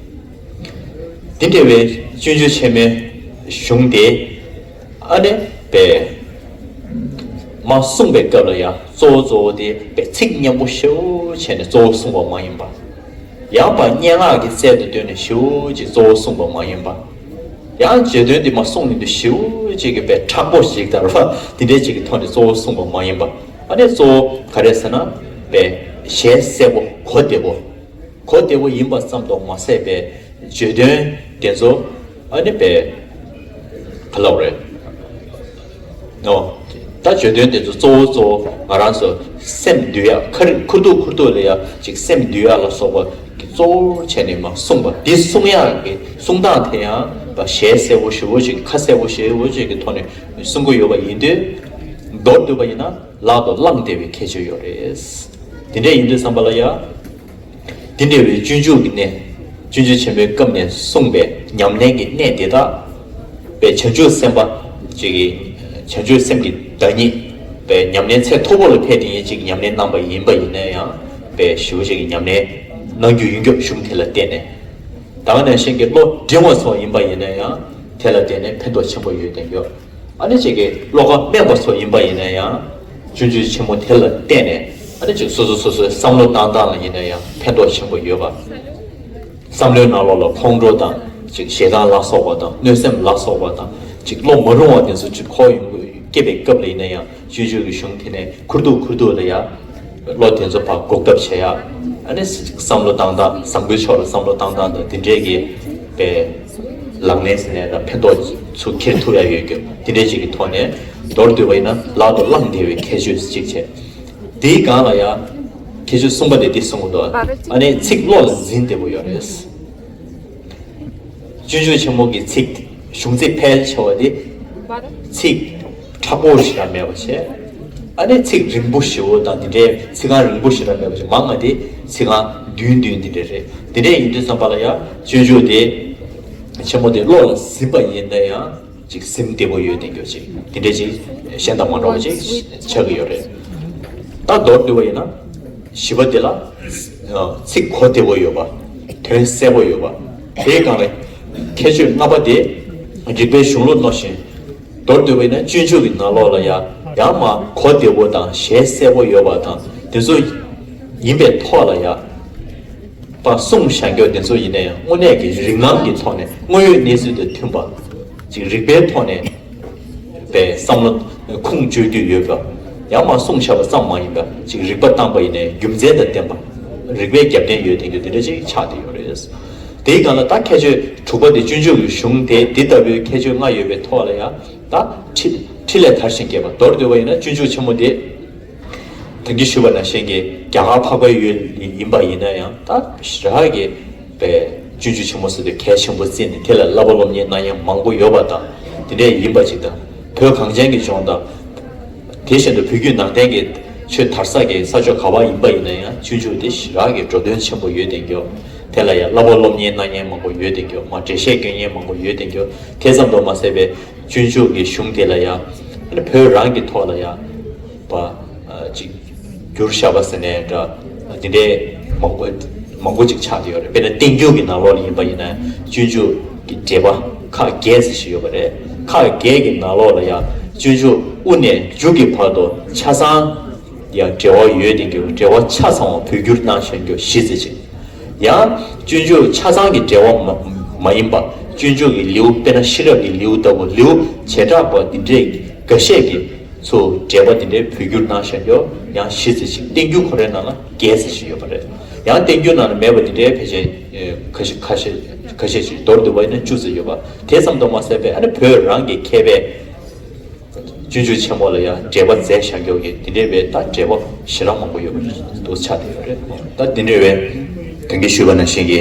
འདི་འདྲ་བའི་སྤྱོད་འཇུག་ཆེན་མོའི་ གཞུང་དེ་ཨ་ནི་པས་མ་གསུངས་པའི་སྐབས་ལ་ཡང་གཙོ་བོ་གཙོ་བོ་དེ་པས་ཚིག་སྙན་པོ་ཞེ་པོ་བྱས་ནས་གཙོ་བོ་གསུངས་པ་མ་ཡིན་པ། ཡང་པ་སྙན་ངག་གི་རྩལ་དུ་བཏོན་ནས་ཞེ་པོ་ཅིག་གཙོ་བོ་གསུངས་པ་མ་ཡིན་པ། ཡང་བརྗོད་དོན་དེ་མ་གསུངས་ནས་འདུག་ཞེ་པོ་ཅིག་གི་པས་མཁྲེགས་པོ་ཞིག་དང་ར་དེ་འདྲས་ཅིག་གི་ཐོག་ནས་གཙོ་བོ་གསུངས་པ་མ་ཡིན་པ། ཨ་ནི་གཙོ་བོ་ག་རེ་ཟེར་ན་པས་ཞལ་གསལ་པོ་གོ་བདེ་པོ། གོ་བདེ་པོ་ཡིན་པ་ཙམ་དུ་མ་ཟད་པའི་བརྗོད་དོན་དེ་ཚོ་ཨ་ནི་པས་ག་ལབ་རེད། ཨོ། ད་བརྗོད་དོན་དེ་ཚོ་གཙོ་བོ་གཙོ་བོ་ང་རང་ཚོ་སེམས་འདུལ་ཡག་ཁ་རི་ཁུར་ཐུག་ཁུར་ཐུག་ལ་ཡ་ཅིག་སེམས་འདུལ་ཡག་ལ་སོགས་པ་གི་གཙོ་བོར་བྱས་ནས་མ་གསུངས་པ་འདི་གསུང་ཡག་གི་གསུང་སྟངས་དེ་ཡང་ཞལ་གསལ་པོ་ཞེ་པོ་ཅིག་ཁ་གསལ་པོ་ཞེ་པོ་ཅིག་གི་ཐོག་ནས་གསུང་གི་ཡོད་པ་ཡིན་དུས། མདོར་བསྡུས་པ་ཡིན་ན་ལག་ཏུ་བླངས་བསྡད་པའི་ཁྱད་ཆོས་ཡོད་རེད། དེ་འདྲ་ཡིན་དུས་ཙམ་པ་ལ་ཡ། དེ་འདྲ་བའི་སྤྱོད་འཇུག་གི་གནས། སྤྱོད་འཇུག་ཆེན་པོའི་སྐབས་ནས་གསུངས་པའི་ཉམས་ལེན་གྱི་གནས་དེ་དག་པའི་བྱང་ཆུབ་སེམས་དཔའ་ཅིག་གིས་བྱང་ཆུབ་སེམས་ཀྱི་བདག་ཉིད་པའི་ཉམས་ལེན་ཚད་མཐོ་པོ་ལ་ཕེབས་དེ་ཉིད་ཅིག་ཉམས་ལེན་གནང་པ་ཡིན་པ་ཡིན་ན་ཡང་པའི་ཞེ་པོ་ཅིག་གི་ཉམས་ལེན་གནང་རྒྱུ་ཡིན་རྒྱུ་གཞུང་དེ་ལ་བརྟེན་ནས། ད་ག་ནང་བཞིན་གྱི་བློ་འབྲིང་བ་སོགས་ཡིན་པ་ཡིན་ན་ཡང་དེ་ལ་བརྟེན་ནས་ཕན་ཐོགས་ཆེན་པོ་ཡོད་དེ་ཡོད། ཨ་ནི་ཅིག་གི་བློ་ཁ་དམན་པ་སོགས་ཡིན་པ་ཡིན་ན་ཡང་སྤྱོད་འཇུག་ཆེན་མོ་དེ་ལ་བརྟེན་ནས་ཨ་ནི་ཅིག་སོ་སོ་སོ་སོའི་བསམ་བློ་བཏང་སྟངས་ལ་ཡིན་ན་ཡང་ཕན་ཐོགས་ཆེན་པོ་ཡོད་པ། བསམ་བློའི་ནང་ལོགས་ལ་ཁོང་ཁྲོ་དང་ཅིག་ཞེ་སྡང་ལ་སོགས་པ་དང་གནོད་སེམས་ལ་སོགས་པ་དང་ཅིག་བློ་མ་རུང་བ་དེ་ཚོ་ཅིག་འཁོར་ཡོང་གི་སྐྱེས་པའི་སྐབས་ལ་ཡིན་ན་ཡང་སྤྱོད་འཇུག་གི་གཞུང་དེ་ནས་ཁུར་ཐུག་ཁུར་ཐུག་ལ་ཡ། བློ་དེ་ཚོ་ཕར་འགུག་ཐབས་བྱེད་ཡ། ཨ་ནི་བསམ་བློ་བཏང་སྟངས་བཟང་པོའི་ཕྱོགས་ལ་བསམ་བློ་བཏང་སྟངས་དང་དེ་འདྲས་ཀྱི་པའི་ལག་ལེན་ཟེར་ནས་ད་ཕན་ཐོགས་ཚུར་འཁྱེར་ཐུབ་ཡ་ཡོད་རྒྱུ་དེ་འདྲས་ཅིག་གི་ཐོག་ནས་མདོར་བསྡུས་པ་ཡིན་ན་ལག་ཏུ་བླངས་བསྡད་པའི་ཁྱད་ཆོས་ཅིག་བྱས། དེའི་སྒང་ལ་ཡ་ཁྱད་ཆོས་གསུམ་པ་དེ་འདི་གསུང་གི་འདུག་ཨ་ནི་ཚིག་བློ་ལ་འཛིན་བདེ་པོ་ཡོད་རེད། སྤྱོད་འཇུག་ཆེན་མོ་གི་ཚིག་གཞུང་ཚིག་ཕལ་ཆེ་བ་དེ་ཚིག་མཁྲེགས་པོ་ཞེ་དྲག་མེད་པ་བྱས། ཨ་ནི་ཚིག་རིང་པོ་ཞེ་པོ་དང་འདི་འདྲའི་ཚིག་རྐང་རིང་པོ་ཞེ་དྲག་མེད་པ་བྱས་མང་ང་དེ་ཚིག་རྐང་བདུན་བདུན་འདི་འདྲ་རེད། འདི་འདྲ་ཡིན་དུས་ཙམ་པ་ལ་ཡང་སྤྱོད་འཇུག་དེ་ཆེན་མོ་དེ་བློ་ལ་ཟིན་པ་ཡིན་ན་ཡང་ཅིག་ཟིན་བདེ་པོ་ཡོད་དེ་འགྱོ་ཅིག་འདི་འདྲ་ཅིག་གཞན་དང་མ་འདྲ་བ་ཅིག་ཆགས་ཀྱི་ཡོད་རེད། ད་མདོར་བསྡུས་པ་ཡིན་ན། བཞི་པ་དེ་ལ། ཚིག་གོ་བདེ་པོ་ཡོད་པ། དོན་གསལ་པོ་ཡོད་པ། དེའི་སྒང་ལ། ཁྱད་ཆོས་ལྔ་པ་དེ། རིགས་པའི་གཞུང་ལུགས་རྣོ་ཞིང་། མདོར་བསྡུས་པ་ཡིན་ན་སྤྱོད་འཇུག་གི་ནང་ལོགས་ལ་ཡ། ཡང་མ་གོ་བདེ་པོ་དང་ཞལ་གསལ་པོ་ཡོད་པ་དང་དེ་ཚོ། ཡིན་པའི་ཐོག་ལ་ཡ། པ་གསུངས་བཞག་རྒྱུ་དེ་ཚོ་ཡིན་ན་ཡང་དངོས་གནས་ཀྱི་རིགས་ལམ་གྱི་ཐོག་ནས་དངོས་ཡོད་གནས་ཚུལ་དང་མཐུན་པ། ཅིག་རིགས་པའི་ཐོག་ནས། པའི་བསམ་བློ་ཁུངས་བཅོལ་རྒྱུ་ཡོད་པ། ཡང་མ་གསུངས་བཞག་པ་ཙམ་མ་ཡིན་པ་ཅིག་རིགས་པ་བཏང་པ་ཡིན་ནའི་རྒྱུ་མཚན་དང་ལྡན་པ། རིགས་པའི་རྒྱབ་རྟེན་ཡོད་དེ་རྒྱུ་དེ་འདྲ་ཅིག་ཆགས་བསྡད་ཡོད་རེད། དེའི་སྒང་ལ་ད་ཁྱད་ཆོས་དྲུག་པ་དེ་སྤྱོད་འཇུག་གི་གཞུང་དེ་འདི་ལྟ་བུའི་ཁྱད་ཆོས་ལྔ་ཡོད་པའི་ཐོག་ལ་ཡང་ད་ཕྲི་ཕྲི་ལས་མཐར་ཕྱིན་སྐྱེས་པ་མདོར་བསྡུས་པ་ཡིན་ན་སྤྱོད་འཇུག་ཆེན་མོ་དེ། ད་གིན་ཞུས་པ་ནང་བཞིན་གྱི་རྒྱ་གར་འཕགས་པའི་ཡུལ་ཡིན་པ་ཡིན་ན་ཡང་ད་ཞེ་དྲག་གི་པའི་སྤྱོད་འཇུག་ཆེན་མོ་ཟེར་དུས་གལ་ཆེན་པོ་བརྩིས་ནས་དེ་ལ་བསླབ་པ་སློབ་གཉེར་གནང་མཁན་མང་པོ་ཡོད་པ་དང་དེ་འདྲས་ཡིན་པ་ཅིག་དང་བོད་གངས་ཅན་གྱི་ལྗོངས་དང་། དེ་བཞིན་དུ་བོད་བརྒྱུད་ནང་བསྟན་གྱི་ཆོས་དར་ས་གི་ས་ཕྱོགས་ག་བ་ཡིན་པ་ཡིན་ན་ཡང་སྤྱོད་འཇུག་དེ་ཞེ་དྲག་གི་འགྲོ་དོན་ཆེན་པོ་ཡོད་དེ་འགྱོ། དེ་ལ་ཡང་བསླབ་པ་སློབ་གཉེར་གནང་མཁན་མང་པོ་ཡོད་དེ་འགྱོ་མ་འགྲེལ་བཤད་སྐྱོན་མཁན་མང་པོ་ཡོད་དེ་འགྱོ། དེ་ཙམ་དུ་མ་ཟད་པའི་སྤྱོད་འཇུག་གི་གཞུང་དེ་ལ་ཡང་བོད་རང་གི་ཐོག་ལ་ཡང་པ་ཅིག་བསྒྱུར་བཞག་པ་ཟེར་ནས་འདྲ། འདི་འདྲའི་མང་པོ་མང་པོ་ཅིག་ཆགས་བསྡད་ཡོད་རེད། དཔེར་ན་བསྟན་འགྱུར་གྱི་ནང་ལོགས་ལ་ཡིན་པ་ཡིན་ན་སྤྱོད་འཇུག་གི་འགྲེལ་པ་ཁག་བརྒྱད་ཙམ་ཞིག་ཡོད་པ་རེད། ཁག་བརྒྱད་ཀྱི་ནང་ལོགས་ལ་ཡང་སྤྱོད་འཇུག་དབུ་ནས་མཇུག་གི་བར་དུ་ཆ་ཚང་ཡང་འགྲེལ་པ་ཡོད་དེ་འགྱུར་འགྲེལ་པ་ཆ་ཚང་བ་བོད་བསྒྱུར་གནང་བཞག་རྒྱུ་བཞི་ཙམ་ཅིག་ཡང་སྤྱོད་འཇུག་ཆ་ཚང་གི་འགྲེལ་པ་མ་མ་ཡིན་པ་སྤྱོད་འཇུག་གི་ལེའུ་དཔེར་ན་ཤེས་རབ་ཀྱི་ལེའུ་ལྟ་བུ་ལེའུ་བྱེ་བྲག་པ་འདི་འདྲས་འགའ་ཤས་ཀྱིས། ཚུར་འགྲེལ་པ་འདི་འདྲའི་བོད་བསྒྱུར་གནང་བཞག་རྒྱུ་ཡང་བཞི་ཙམ་ཞིག་བསྟན་འགྱུར་ཁོ་རའི་ནང་ལ་བརྒྱད་ཙམ་ཞིག་ཡོད་པ་རེད། ཡང་བསྟན་འགྱུར་ནང་ལ་མེད་པ་འདི་འདྲའི་ཕལ་ཆེར་ཁ་ཤས་ཁ་ཤས་ཁ་ཤས་ཤིག་མདོར་བསྡུས་པ་ཡིན་ན་བཅུ་ཙམ་ཡོད་པ། དེ་ཙམ་དུ་མ་ཟད་པའི་ཨ་ནི་བོད་རང་གི་མཁས་པས་སྤྱོད་འཇུག་ཆེན་མོ་ལ་ཡང་འགྲེལ་པ་མཛད་བཞག་རྒྱུ་གི་འདི་འདྲའི་བའི་ད་འགྲེལ་པ་ཞེ་དྲག་མང་པོ་ཡོད་པ་རེད། འདུག་ཆགས་བསྡད་ཡོད་རེད། ད་འདི་འདྲའི་བའི་གང་གིས་ཞུས་པ་ནང་བཞིན་གྱི་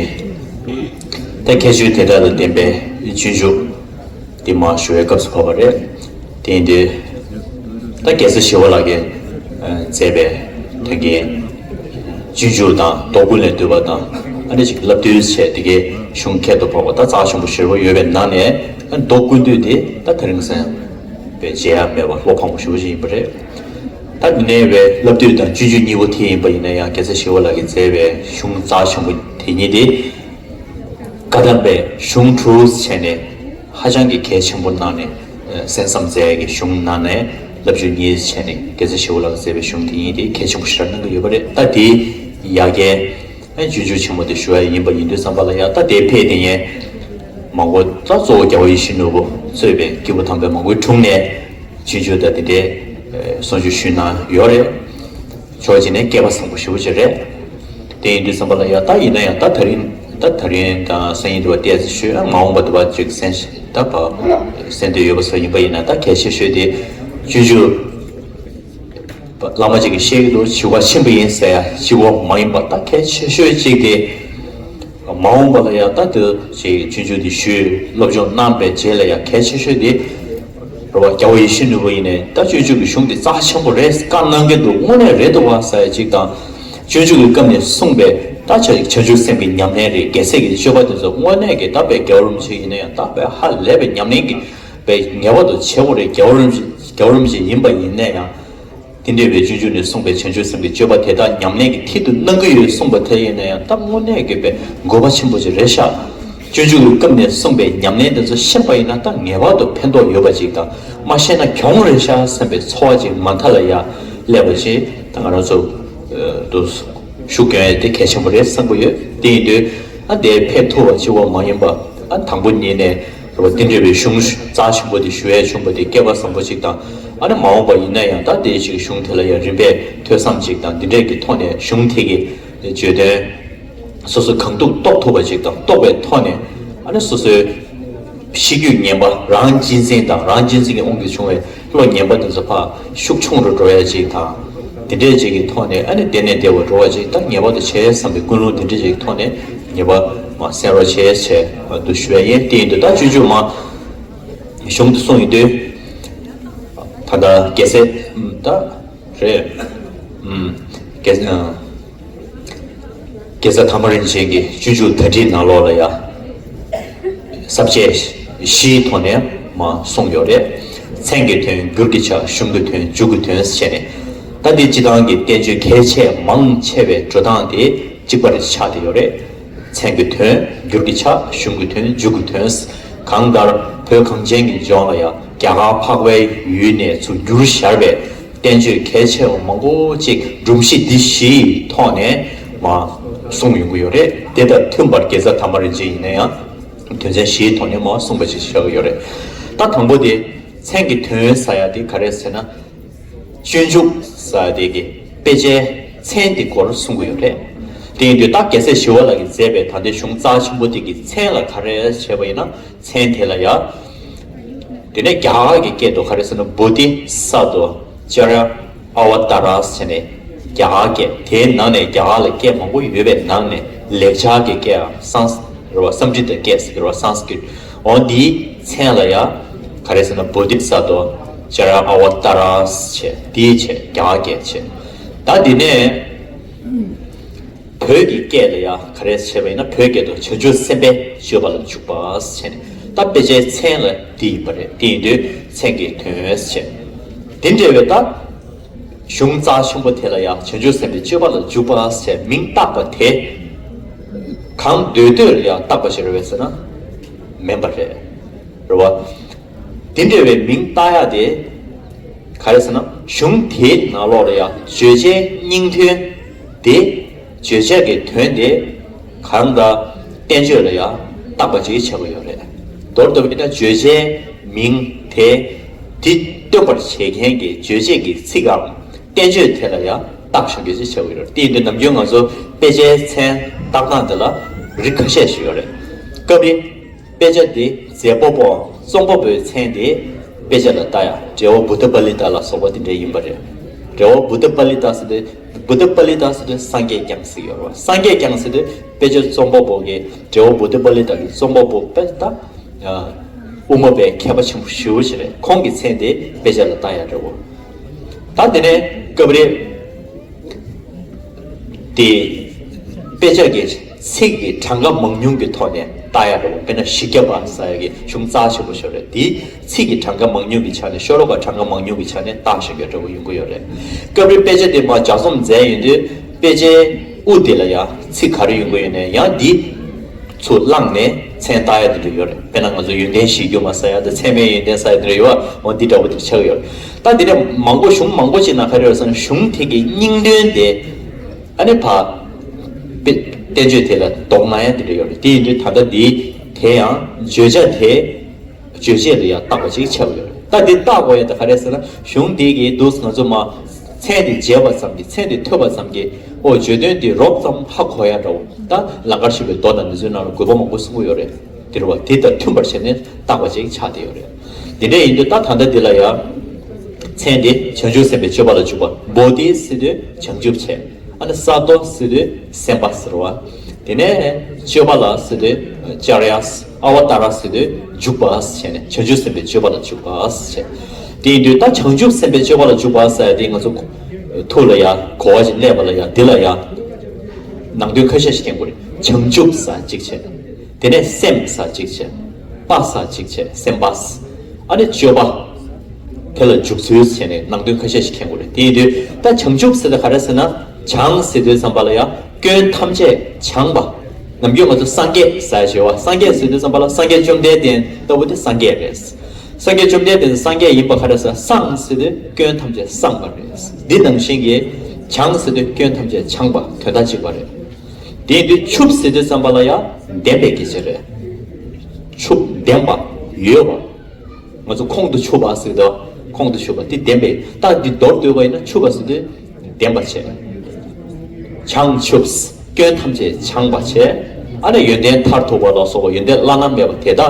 ད་ཁྱད་ཆོས་དེ་དག་ལ་ལྡན་པའི་སྤྱོད་འཇུག་དེ་མར་ཞུ་བའི་སྐབས་སུ་བབས་པ་རེད། དེ་ཡིན་དུས། ད་རྒྱལ་སྲས་ཞི་བ་ལྷ་གིས་མཛད་པའི་ད་གིན་སྤྱོད་འཇུག་དང་མདོ་ཀུན་ལས་བཏུས་པ་དང་ཨ་ནི་ཅིག་བསླབ་བཏུས་བྱས་དེ་གའི་གཞུང་ཁྱད་དུ་འཕགས་པ་ད་རྩ་ཆེན་པོ་ཞེ་པོ་ཡོད་པའི་ནང་ནས་མདོ་ཀུན་བཏུས་དེ་ད་དེ་རིང་སང་བའི་མཇལ་ཡ་མེད་པ་བློ་ཕངས་པོ་ཞེ་པོ་ཅིག་ཡིན་པ་རེད། ད་དེ་ནས་བའི་བསླབ་བཏུས་དང་སྤྱོད་འཇུག་གཉིས་པོ་དེ་ཡིན་པ་ཡིན་ན་ཡང་རྒྱལ་སྲས་ཞི་བ་ལྷ་གིས་མཛད་པའི་གཞུང་རྩ་ཆེན་པོ་དེ་ཉིད་དེ། བཀའ་གདམས་པའི་གཞུང་དྲུག་བྱས་ནས། ཧ་ཅང་གི་གལ་ཆེན་པོ་གནང་ནས་གསན་བསམ་མཛད་ཡ་གི་གཞུང་ནང་ནས་བསླབ་བྱ་གཉེར་བྱས་ནས་རྒྱལ་སྲས་ཞི་བ་ལྷ་མཛད་པའི་གཞུང་དེ་ཡིན་ཏེ་གལ་ཆེན་པོ་ཞེ་དྲག་གནང་གི་ཡོད་པ་རེད། ད་དེ་ཡ་གྱལ་སྤྱོད་འཇུག་ཆེན་མོ་དེ་ཞུ་ཡ་ཡིན་པ་ཡིན་དུས་ཙམ་པ་ལ་ཡ་ད་དེ་ཕེབས་དེ་ཡན་མང་པོ་ད་གཙོ་བོ་རྒྱལ་བ་ཡིད་བཞིན་ནོར་བུ་གཙོས་པའི་སྐྱེས་བུ་དམ་པའི་མང་པོའི་དྲུང་ནས་སྤྱོད་འཇུག་དང་དེ་འདྲའི་གསུང་ཆོས་ཞུས་གནང་ཡོད་རེད། ཕྱོགས་གཅིག་ནས་སྐལ་པ་བཟང་པོ་ཞེ་པོ་ཅིག་རེད། དེ་ཡིན་དུས་ཙམ་པ་ལ་ཡ་ད་ཡིན་ན་ཡང་ད་ད་རིང་ད་ད་རིང་དང་སང་ཉིན་དུ་བ་ཏོག་ཙམ་ཞུས་ཨ་མ་འོངས་པ་དུ་བ་ཅིག་གསན་ད་བ་གསན་འདོད་ཡོད་པ་ཚོ་ཡིན་པ་ཡིན་ན་ད་གལ་ཆེ་ཤོས་དེ་སྤྱོད་འཇུག་བླ་མ་ཅིག་གིས་བཤད་ཀྱི་འདུག་བྱི་བ་ཆེན་པོ་ཡིན་ཟེར་ཡ་བྱི་བ་མ་ཡིན་པ་ད་གལ་ཆེ་ཤོས་ཅིག་དེ། མ་འོངས་པ་ལ་ཡང་ད་དེ་ཅིག་སྤྱོད་འཇུག་འདི་ཞུས་སློབ་སྦྱོང་གནང་པའི་རྗེས་ལ་ཡང་གལ་ཆེ་ཤོས་དེ་རེད་བ། རྒྱལ་བ་ཡིད་བཞིན་ནོར་བུ་ཡིན་ནའི་ད་སྤྱོད་འཇུག་གི་གཞུང་དེ་རྩ་ཆེན་པོ་རེད་བཀའ་གནང་གི་འདུག་དངོས་གནས་རེད་འདུག་བ་ཟེར་ཡ་ཅིག་དང་། སྤྱོད་འཇུག་གི་སྐབས་ནས་གསུངས་པའི་ད་བྱང་ཆུབ་སེམས་ཀྱི་ཉམས་ལེན་རེད། རྒྱལ་སྲས་ཀྱི་སྤྱོད་པ་དེ་ཚོ་དངོས་གནས་ཀྱི་ད་དཔེ་རྒྱལ་བ་རིན་པོ་ཆེ་ཡིན་ན་ཡང་ད་དཔེ་ཧ་ལས་པའི་ཉམས་ལེན་གྱི་དཔེ་ངེས་པར་དུ་བྱེད་དགོས་རེད། རྒྱལ་བ་རིན་པོ་ཆེ་རྒྱལ་བ་རིན་པོ་ཆེ་ཡིན་པ་ཡིན་ན་ཡང་། དེ་འདྲ་བའི་སྤྱོད་འཇུག་ནས་གསུངས་པའི་བྱང་ཆུབ་སེམས་ཀྱི་སྤྱོད་པ་དེ་དག་ཉམས་ལེན་གྱི་མཐིལ་དུ་གནང་གི་ཡོད་གསུངས་པ་དེ་ཡིན་ན་ཡང་ད་དངོས་གནས་དགོས་པའི་དགོས་པ་ཆེན་པོ་ཅིག་རེད་ཤག་སྤྱོད་འཇུག་གི་སྐབས་ནས་གསུངས་པའི་ཉམས་ལེན་དེ་ཚོ་ཤེས་པ་ཡིན་ན་ད་ངེས་པར་དུ་ཕན་ཐོགས་ཡོད་པ་ཅིག་དང་མ་ཤེས་ན་གྱོང་རེད་ཤག་བསམ་པའི་ཚོར་བ་ཅིག་མ་མཐའ་ལ་ཡ་སླེབས་པ་ཅིག་ད་ང་རང་ཚོ་དུ་ཤུགས་རྒྱག་ཡ་དེ་གལ་ཆེན་པོ་རེད་བསམ་གྱི་ཡོད། དེ་ཡིན་དུས་ཨ་དེ་ཕེབས་ཐུབ་པ་ཅིག་བ་མ་ཡིན་པ་ཨ་དང་པོ་ཉིད་ནས་རེད་བ། དེ་འདྲ་བའི་གཞུང་རྩ་ཆེན་པོ་དེ་ཞུ་ཡས་བྱུང་བ་དེ་སྐལ་པ་བཟང་པོ་ཅིག་དང་། ཨ་ནི་མ་འོངས་པ་ཡིན་ན་ཡང་ད་དེའི་ཅིག་གཞུང་དེ་ལ་ཡང་རིམ་པས་ཐོས་བསམ་ཅིག་དང་འདི་འདྲས་ཀྱི་ཐོག་ནས་གཞུང་དེ་གི་བརྗོད་དོན་སོ་སོ་གང་ཐུབ་རྟོགས་ཐུབ་པ་ཅིག་དང་རྟོགས་པའི་ཐོག་ནས་ཨ་ནི་སོ་སོའི་གཤིས་རྒྱུད་ངན་པ་རང་གཅེས་འཛིན་དང་རང་གཅེས་འཛིན་གྱི་དབང་གིས་བྱུང་བའི་བློ་ངན་པ་དེ་ཚོ་ཕར་ཤུགས་ཆུང་རུ་འགྲོ་ཡ་ཅིག་དང་། དེ་འདྲས་ཅིག་གི་ཐོག་ནས་ཨ་ནི་བདེ་ནས་བདེ་བར་འགྲོ་བ་ཅིག་ད་ངེས་པར་དུ་བྱས་བསམ་པའི་ཀུན་སློང་དེ་འདྲས་ཅིག་གི་ཐོག་ནས་ངེས་པར་མ་གསན་རོགས་བྱས་བྱས་འདུ་ཞུ་ཡ་ཡིན། དེ་ཡིན་དུས་ད་སྤྱོད་འཇུག་མ་གཞུང་དུ་གསུངས་ཡོད་དུས་ད་ལྟ་རྒྱལ་སྲས་ད་རེད། རྒྱལ་རྒྱལ་སྲས་ཐ་མ་རིན་ཆེན་གྱི་སྤྱོད་འཇུག་དར་ཊིག་ནང་ལོགས་ལ་ཡ། ས་བཅད་བཞིའི་ཐོག་ནས་མ་གསུངས་ཡོད་རེད། མཚན་གྱི་དོན་གྱུར་གྱི་ཆ། གཞུང་གི་དོན་འཇུག་གི་དོན་ཟེར་ནས། ད་འདི་སྤྱི་བཏང་གི་བསྟན་བཅོས་གལ་ཆེ་མང་ཆེ་བའི་འགྲོ་སྟངས་དེ་གཅིག་པ་རེ་ཆགས་བསྡད་ཡོད་རེད། མཚན་གྱི་དོན་གྱུར་གྱི་ཆ། གཞུང་གི་དོན་འཇུག་གི་དོན། གང་ལྟར་བོད་གངས་ཅན་གྱི་ལྗོངས་ལ་ཡང་རྒྱ་གར་འཕགས་པའི་ཡུལ་ནས་ཚུར་བསྒྱུར་བཞག་པའི་བསྟན་བཅོས་གལ་ཆེ་བ་མང་པོ་ཅིག་སྒྲོམ་གཞི་འདི་བཞིའི་ཐོག་ནས་མ་གསུངས་ཡོང་གི་ཡོད་རེད། དེ་དང་མཐུན་པར་རྒྱལ་ཚབ་ཐ་མ་རིན་ཆེན་ཡིན་ན་ཡང་དོན་ཚན་བཞིའི་ཐོག་ནས་མ་གསུངས་པ་ཅིག་ཆགས་ཀྱི་ཡོད་རེད། ད་དང་པོ་དེ་མཚན་གྱི་དོན་ཟེར་ཡ་དེ་ག་རེ་ཟེར་ན། སྤྱོད་འཇུག་ཟེར་ཡ་དེ་གི་དཔེ་ཆའི་མཚན་དེ་སྐོར་གསུང་གི་ཡོད་རེད། དེ་ཡིན་དུས་ད་རྒྱལ་སྲས་ཞི་བ་ལྷ་གིས་མཛད་པའི་ད་ལྟའི་གཞུང་རྩ་ཆེན་པོ་དེ་གི་མཚན་ལ་ག་རེ་བྱས་པ་ཡིན་ན། མཚན་དེ་ལ་ཡ། དེ་ནས་རྒྱ་གར་གྱི་སྐད་དུ་ག་རེ་ཟེར་ན་བོ་དྷི་ས་ཏྭ་ཙརྱ་ཨ་ཝ་ཏཱ་ར་ཟེར་ནས་རྒྱ་གར་སྐད། དེའི་ནང་ནས་རྒྱ་གར་ལ་སྐད་མང་པོ་ཡོད་པའི་ནང་ནས་ལེགས་སྦྱར་གྱི་སྐད་སང་རེད་བ། སཾ་སྐྲྀ་ཏ་སྐད་ཟེར་གྱི་རེད་བ། སཾ་སྐྲྀ་ཏ། འོ་འདིའི་མཚན་ལ་ཡ་ག་རེ་ཟེར་ན་བོ་དྷི་ས་ཏྭ་ཙརྱ་ཨ་ཝ་ཏཱ་ར་ཟེར་དེའི་ཆེ་རྒྱ་གར་སྐད་ཆེ། ད་དེ་ནས། བོད་ཀྱི་སྐད་ལ་ཡང་ག་རེ་བྱས་པ་ཡིན་ན་བོད་སྐད་དུ་བྱང་ཆུབ་སེམས་དཔའི་སྤྱོད་པ་ལ་འཇུག་པ་ཟེར་ནས་ད་དཔེ་ཆའི་མཚན་ལ་འདི་ཡིན་པ་རེད། དེ་ཡིན་དུས་མཚན་གྱི་དོན་ཟེར། དེ་འདྲ་བའི་ད་གཞུང་རྩ་ཆེན་པོ་དེ་ལ་ཡང་བྱང་ཆུབ་སེམས་དཔའི་སྤྱོད་པ་ལ་འཇུག་པ་ཟེར་མིང་བཏགས་པ་དེ་གང་འདོད་འདོད་ལ་ཡང་བཏགས་པ་ཞིག་རེད་པས་ཟེར་ན་མིན་པ་རེད། རེད་བ། དེ་འདྲ་བའི་མིང་བཏགས་ཡ་དེ་ག་རེ་ཟེར་ན་གཞུང་དེའི་ནང་ལོགས་ལ་ཡང་བརྗོད་བྱའི་སྙིང་དོན་དེ་བརྗོད་བྱ་གི་དོན་དེ་གང་ལྟར་བསྟན་བཅོས་ལ་ཡང་བཏགས་པ་ཅིག་ཆགས་ཀྱི་ཡོད་རེད། མདོར་བསྡུ་བ་ཡིན་ན་བརྗོད་བྱའི་མིང་དེ་དེ་སྟོན་པར་བྱེད་མཁན་གྱི་བརྗོད་བྱེད་ཀྱི་ཚིག་གམ་བསྟན་བཅོས་དེ་ལ་ཡང་བཏགས་བཞག་རྒྱུ་ཅིག་ཆགས་ཀྱི་ཡོད་རེད། དེ་ཡིན་དུས་ནམ་རྒྱུན་ང་ཚོ་དཔེ་ཆའི་མཚན་བཏགས་སྟངས་དེ་ལ་རིགས་ཁ་ཤས་ཤིག་ཡོད་རེད། སྐབས་རེ། དཔེ་ཆ་འདི་མཛད་པ་པོའམ་རྩོམ་པ་པོའི་མཚན་དེ་དཔེ་ཆ་ལ་བཏགས་ཡ་འགྲེལ་པ་བུདྡྷ་པཱ་ལི་ཏ་ལ་སོགས་པ་དེ་འདྲ་ཡིན་པ་རེད། འགྲེལ་པ་བུདྡྷ་པཱ་ལི་ཏ་ཟེར་དུས་བུདྡྷ་པཱ་ལི་ཏ་ཟེར་དུས་སངས་རྒྱས་བསྐྱངས་ཟེར་ཡོད་རེད་བ། སངས་རྒྱས་བསྐྱངས་ཟེར་དུས་དཔེ་ཆ་རྩོམ་པ་པོ་གིས་འགྲེལ་པ་བུདྡྷ་པཱ་ལི་ཏ་གི་རྩོམ་པ་པོ་དཔེ་ད་དབུ་མ་པའི་མཁས་པ་ཆེན་པོ་ཞེ་པོ་ཞིག་རེད། ཁོང་གི་མཚན་དེ་དཔེ་ཆ་ལ་བཏགས་ཡ་འདྲ་བོ། ད་དེ་ནས་སྐབས་རེ། དེ། དཔེ་ཆ་གི་ཚིག་གི་གྲངས་ཀ་མང་ཉུང་གི་ཐོག་ནས་བཏགས་ཡ་འདྲ་བོ། དཔེར་ན་བཞི་བརྒྱ་པ་ཟེར་ཡ་གི་གཞུང་རྩ་ཆེན་པོ་ཞིག་རེད། དེའི་ཚིག་གི་གྲངས་ཀ་མང་ཉུང་གི་ཆ་ནས་ཤོ་ལོ་ཀ་གྲངས་ཀ་མང་ཉུང་གི་ཆ་ནས་བཏགས་བཞག་ཡ་འདྲ་བོ་ཡོང་གི་ཡོད་རེད། སྐབས་རེ་དཔེ་ཆ་དེ་མར་ལྗགས་རྩོམ་མཛད་ཡོང་དུས་དཔེ་ཆའི་དབུ་དེ་ལ་ཡང་ཚིག་ག་རེ་ཡོང་གི་ཡོད་ནའི་ཡང་འདི། ཚུར་བླངས་ནས་མཚན་བཏགས་ཡ་དེ་འདྲ་ཡོད་རེད། དཔེར་ན་ང་ཚོ་ཡོན་ཏན་གཞི་གྱུར་མ་ཟེར་ཡ་དང་མཚན་མེད་ཡོན་ཏན་ཟེར་ཡ་དེ་འདྲ་ཡོད་པ། འོ་འདི་འདྲ་པོ་དེ་ཆགས་ཡོད་རེད། ད་དེ་ནས་མང་པོ་གཞུང་མང་པོ་ཅིག་ནང་ག་རེ་ཡོད་ཟེར་ན། གཞུང་དེ་གི་སྙིང་དོན་དེ་ཨ་ནི་ཕ་དཔེ་བསྟན་བཅོས་དེ་ལ་ལྡོག་ན་ཡ་དེ་འདྲ་ཡོད་རེད། དེ་ཡིན་དུས་ད་ལྟ་འདི་དེ་ཡང་བརྗོད་བྱ་དེ་རྗོད་བྱེད་ལ་ཡང་བཏགས་པ་ཅིག་ཆགས་ཡོད་རེད། ད་འདི་བཏགས་དགོས་ཡ་དེ་ག་རེ་ཟེར་ན། གཞུང་འདི་གི་འདུག་ང་ཚོ་མ་མཚན་དེ་མཇལ་བ་ཙམ་གྱིས། མཚན་དེ་ཐོས་པ་ཙམ་གྱིས། ཨོ་བརྗོད་དོན་འདི་རོབ་ཙམ་ཧ་གོ་ཡ་འདྲ་བོ། ད་ལང་ཀར་བཞུགས་པའི་མདོ་དང་འདི་ཚོའི་ནང་ལ་དགོས་པ་མང་པོ་གསུང་གི་ཡོད་རེད། དེ་རེད་བ། དེ་དང་མཐུན་པར་བྱས་ནས་བཏགས་པ་ཅིག་ཆགས་བསྡད་ཡོད་རེད། དེ་འདྲ་ཡིན་དུས་ད་ད་ལྟ་འདི་ལ་ཡང་མཚན་དེ་བྱང་ཆུབ་སེམས་དཔའི་སྤྱོད་པ་ལ་འཇུག་པ། བོ་དྷི་ཟེར་དུས་བྱང་ཆུབ་བྱས། ཨ་ནི་ས་ཏོ་ཟེར་དུས་སེམས་དཔའ་ཟེར་བ། དེ་ནས་སྤྱོད་པ་ལ་ཟེར་དུས་ཨ་ཅཱརྱ། ཨ་བ་ཏཱ་ར་ཟེར་དུས་འཇུག་པ་ཟེར་ནས་བྱང་ཆུབ་སེམས་དཔའི་སྤྱོད་པ་ལ་འཇུག་པ་ཟེར། དེ་ཡིན་དུས་ད་བྱང་ཆུབ་སེམས་དཔའི་སྤྱོད་པ་ལ་འཇུག་པ་ཟེར་ཡ་དེ་ང་ཚོ་ཐུགས་ལ་ཡ་གོ་བ་ཞིག་སླེབས་པ་ལ་ཡ་འདི་ལ་ཡ་ནང་དོན་ཁ་ཤས་ཤིག་མཁྱེན་དགོས་རེད། བྱང་ཆུབ་ཟེར་གཅིག་བྱས། དེ་ནས་སེམས་ཟེར་གཅིག་བྱས། དཔའ་ཟེར་གཅིག་བྱས། སེམས་དཔའ། ཨ་ནི་སྤྱོད་པ། དེ་ལ་འཇུག་ཚུལ་བྱས་ནས་ནང་དོན་ཁ་ཤས་ཤིག་མཁྱེན་དགོས་རེད། དེ་ཡིན་དུས་ད་བྱང་ཆུབ་ཟེར་དེ་ག་རེ་ཟེར་ན། བྱང་ཟེར་དུས་ཙམ་པ་ལ་ཡང་སྐྱོན་ཐམས་ཅད་བྱང་བ། ནམ་རྒྱུན་ང་ཚོ་སངས་རྒྱས་ཟེར་ཞེས་པ། སངས་རྒྱས་ཟེར་དུས་ཙམ་པ་ལ་སངས་རྒྱས་བཅོམ་ལྡན་འདས་ལྟ་བུ་དེ་སངས་རྒྱས་རེད། སངས་རྒྱས་བཅོམ་ལྡན་འདས་སངས་རྒྱས་ཡིན་པ་ག་རེ་ཟེར། སངས་ཟེར་དུས་སྐྱོན་ཐམས་ཅད་སངས་པ་རེད། འདི་ནང་བཞིན་གྱི་བྱང་ཟེར་དུས་སྐྱོན་ཐམས་ཅད་བྱང་བ། དོན་དག་གཅིག་པ་རེད། དེ་ཡིན་དུས་ཆུབ་ཟེར་དུས་ཙམ་པ་ལ་ཡང་ལྡན་པའི་སྐད་ཆ་རེད། ཆུབ་ལྡན་པ། ཡོད་པ། ང་ཚོ་ཁོང་དུ་ཆུད་པ་ཟེར་དུས་ཁོང་དུ་ཆུད་པ་དེ་ལྡན་པའི། ད་འདི་མདོར་བསྡུས་པ་ཡིན་ན་ཆུད་པ་ཟེར་དུས་ལྡན་པ་བྱས། བྱང་ཆུབ། སྐྱོན་ཐམས་ཅད་བྱང་བ་བྱས། ཨ་ནི་ཡོན་ཏན་མཐར་ཐུག་པ་ལ་སོགས་པ་ཡོན་ཏན་བླ་ན་མེད་པ་དེ་དག་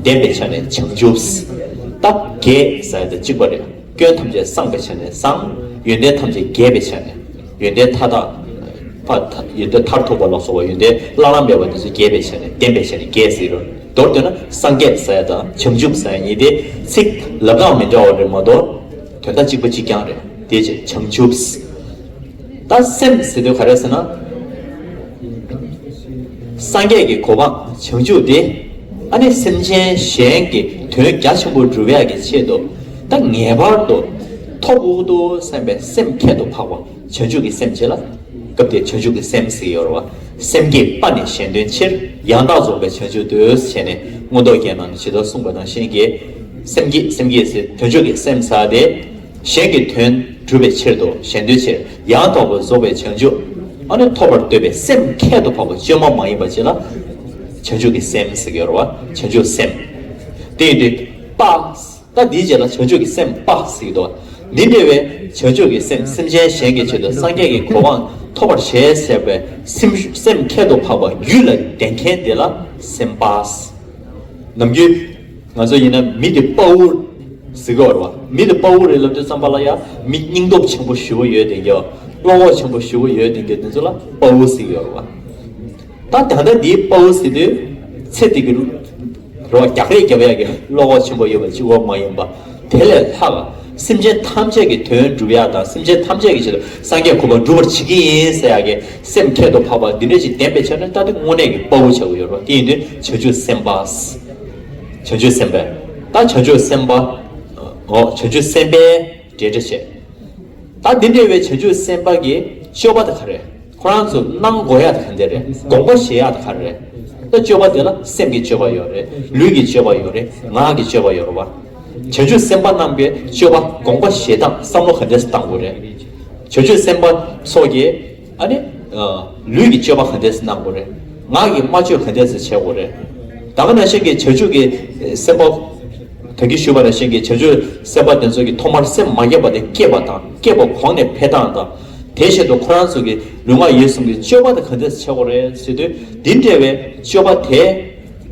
ལྡན་པའི་ཆ་ནས་བྱང་ཆུབ། ད་རྒྱས་ཟེར་དེ་གཅིག་པ་རེད། སྐྱོན་ཐམས་ཅད་སངས་པའི་ཆ་ནས་བཟང་། ཡོན་ཏན་ཐམས་ཅད་རྒྱས་པའི་ཆ་ནས། ཡོན་ཏན་མཐའ་དག་ཕ་ཡོན་ཏན་མཐར་ཐུག་པ་ལ་སོགས་པ་ཡོན་ཏན་བླ་ན་མེད་པ་དེ་ཚོ་རྒྱས་པའི་ཆ་ནས། ལྡན་པའི་ཆ་ནས་རྒྱས་ཟེར་རོ། མདོར་བསྡུས་ན་སངས་རྒྱས་ཟེར་ཡ་དང་བྱང་ཆུབ་ཟེར་ཡ་གཉིས་དེ་ཚིག་ལབ་སྟངས་མི་འདྲ་བ་རེད་མ་གཏོགས། དོན་དག་གཅིག་པ་གཅིག་རྐྱང་རེད། དེ་བྱས་བྱང་ཆུབ། ད་སེམས་ཟེར་དུས་ག་རེ་ཟེར་ན། སངས་རྒྱས་ཀྱི་གོ་འཕང་བྱང་ཆུབ་དེ། ཨ་ནི་སེམས་ཅན་གཞན་གྱི་དོན་རྒྱ་ཆེན་པོ་སྒྲུབ་ཡག་གི་ཆེད་དུ། ད་ངེས་པར་དུ་ཐོབ་དགོས་འདུག་བསམ་པའི་སེམས་ཁྱད་དུ་འཕགས་པ་བྱང་ཆུབ་ཀྱི་སེམས་བྱེད་ལ། སྐབས་དེར་བྱང་ཆུབ་ཀྱི་སེམས་ཟེར་ཡོད་རེད་བ། སེམས་བསྐྱེད་པ་ནི་གཞན་དོན་ཕྱིར། ཡང་དག་རྫོགས་པའི་བྱང་ཆུབ་འདོད་ཟེར་ནས་མངོན་རྟོགས་རྒྱན་ནང་ནས་ཇི་ལྟར་གསུངས་པ་ནང་བཞིན་གྱི། སེམས་བསྐྱེད་སེམས་བསྐྱེད་ཟེར་བྱང་ཆུབ་ཀྱི་སེམས་ཟེར་དེ། གཞན་གྱི་དོན་སྒྲུབ་པའི་ཕྱིར་དུ་གཞན་དོན་ཕྱིར། ཡང་དག་པར་རྫོགས་པའི་བྱང་ཆུབ། ཨ་ནི་ཐོབ་པར་འདོད་པའི་སེམས་ཁྱད་དུ་འཕགས་པ་བཅོས་མ་མ་ཡིན་པ་ཅིག་ལ། བྱང་ཆུབ་ཀྱི་སེམས་ཟེར་གྱི་ཡོད་རེད་བ། བྱང་ཆུབ་སེམས། དེ་ཡིན་དུས་དཔའ། ད་འདིའི་རྗེས་ལ་བྱང་ཆུབ་ཀྱི་སེམས་དཔའ་ཟེར་གྱི་འདུག་འདི་འདྲ་བའི་བྱང་ཆུབ་ཀྱི་སེམས་སེམས་ཅན་གཞན་གྱི་ཆེད་དུ་སངས་རྒྱས་ཀྱི་གོ་འཕང་ཐོབ་པར་བྱེད་ཟེར་བའི་སེམས་སེམས་ཁྱད་དུ་འཕགས་པ་རྒྱུད་ལ་ལྡན་མཁན་དེ་ལ་སེམས་དཔའ། ནམ་རྒྱུན་ང་ཚོ་ཡིན་ན་མི་དེ་དཔའ་བོ་ཟེར་གྱི་ཡོད་རེད་བ། མི་དེ་དཔའ་བོ་རེད་ལབ་དུས་ཙམ་པ་ལ་ཡང་མི་སྙིང་སྟོབས་ཆེན་པོ་ཞེ་པོ་ཡོད་དེ་འདྲ། བློ་ཁོག་ཆེན་པོ་ཞེ་པོ་ཡོད་དེ་འདྲ་དེ་ཚོ་ལ་དཔའ་བོ་ཟེར་གྱི་ཡོད་རེད་བ། ད་ད་ལྟ་འདིའི་དཔའ་བོ་ཟེར་དུས་ཚེ་འདི་གི་རེད་བ། རྒྱག་རེས་རྒྱབ་ཡག་གི་བློ་ཁོག་ཆེན་པོ་ཡོད་པ་གཅིག་པོ་མ་ཡིན་པ། དེ་ལས་ལྷག་སེམས་ཅན་ཐམས་ཅད་ཀྱི་དོན་སྒྲུབ་ཡག་དང་སེམས་ཅན་ཐམས་ཅད་ཀྱི་ཆེད་དུ་སངས་རྒྱས་གོ་འཕང་སྒྲུབ་པར་བྱེད་ཀྱི་ཡིན་ཟེར་ཡག་གི་སེམས་ཁྱད་དུ་འཕགས་པ་འདི་འདྲ་ཞིག་ལྡན་པའི་ཆ་ནས་ད་དེ་དངོས་གནས་ཀྱི་དཔའ་བོ་ཆགས་ཀྱི་ཡོད་རེད་བ། དེ་ཡིན་དུས་བྱང་ཆུབ་སེམས་དཔའ། བྱང་ཆུབ་སེམས་དཔའ། ད་བྱང་ཆུབ་སེམས་དཔའ། འོ་བྱང་ཆུབ་སེམས་དཔའི་འབྲེལ་སྒྲ་བྱས། ད་འདི་འདྲ་བའི་བྱང་ཆུབ་སེམས་དཔའ་གི་སྤྱོད་པ་དེ་ག་རེ། ཁོ་རང་ཚོ་གནང་དགོས་ཡག་དེ་ག་འདྲ་རེད། དགོངས་པ་བཞེས་ཡག་དེ་ག་རེ་རེད། ད་སྤྱོད་པ་དེ་ལ་སེམས་ཀྱི་སྤྱོད་པ་ཡོད་རེད། ལུས་ཀྱི་སྤྱོད་པ་ཡོད་རེད། ངག་གི་སྤྱོད་པ་ཡོད་རེད་བ། བྱང་ཆུབ་སེམས་དཔའ་རྣམས་ཀྱི་སྤྱོད་པ་དགོངས་པ་བཞེས་སྟངས་བསམ་བློ་ག་འདྲ་སེ་བཏང་དགོས་རེད། བྱང་ཆུབ་སེམས་དཔའ་སོགས་ཀྱིས་ཨ་ནི་ལུས་ཀྱི་སྤྱོད་པ་ག་འདྲ་སེ་གནང་དགོས་རེད། ངག་གི་སྨྲ་བརྗོད་ག་འདྲ་སེ་བྱེད་དགོས་རེད། ད་ག་ནང་བཞིན་གྱི་བྱང་ཆུབ་ཀྱི་སེམས་དཔའ། ད་གིན་ཞུས་པ་ནང་བཞིན་གྱི་བྱང་ཆུབ་སེམས་དཔའ་དེ་ཚོ་གིས་ཐོག་མར་སེམས་མ་བསྐྱེད་པ་དེ་བསྐྱེད་པ་དང་བསྐྱེད་པ་གོང་ནས་འཕེལ་སྟངས་དང་། དེ་བཞིན་དུ་ཁོ་རང་ཚོ་གི་ལུས་ངག་ཡིད་གསུམ་གྱི་སྤྱོད་པ་དེ་ག་འདྲ་སེ་བྱེད་དགོས་རེད་ཟེར་དུས། འདི་འདྲ་བའི་སྤྱོད་པ་དེ་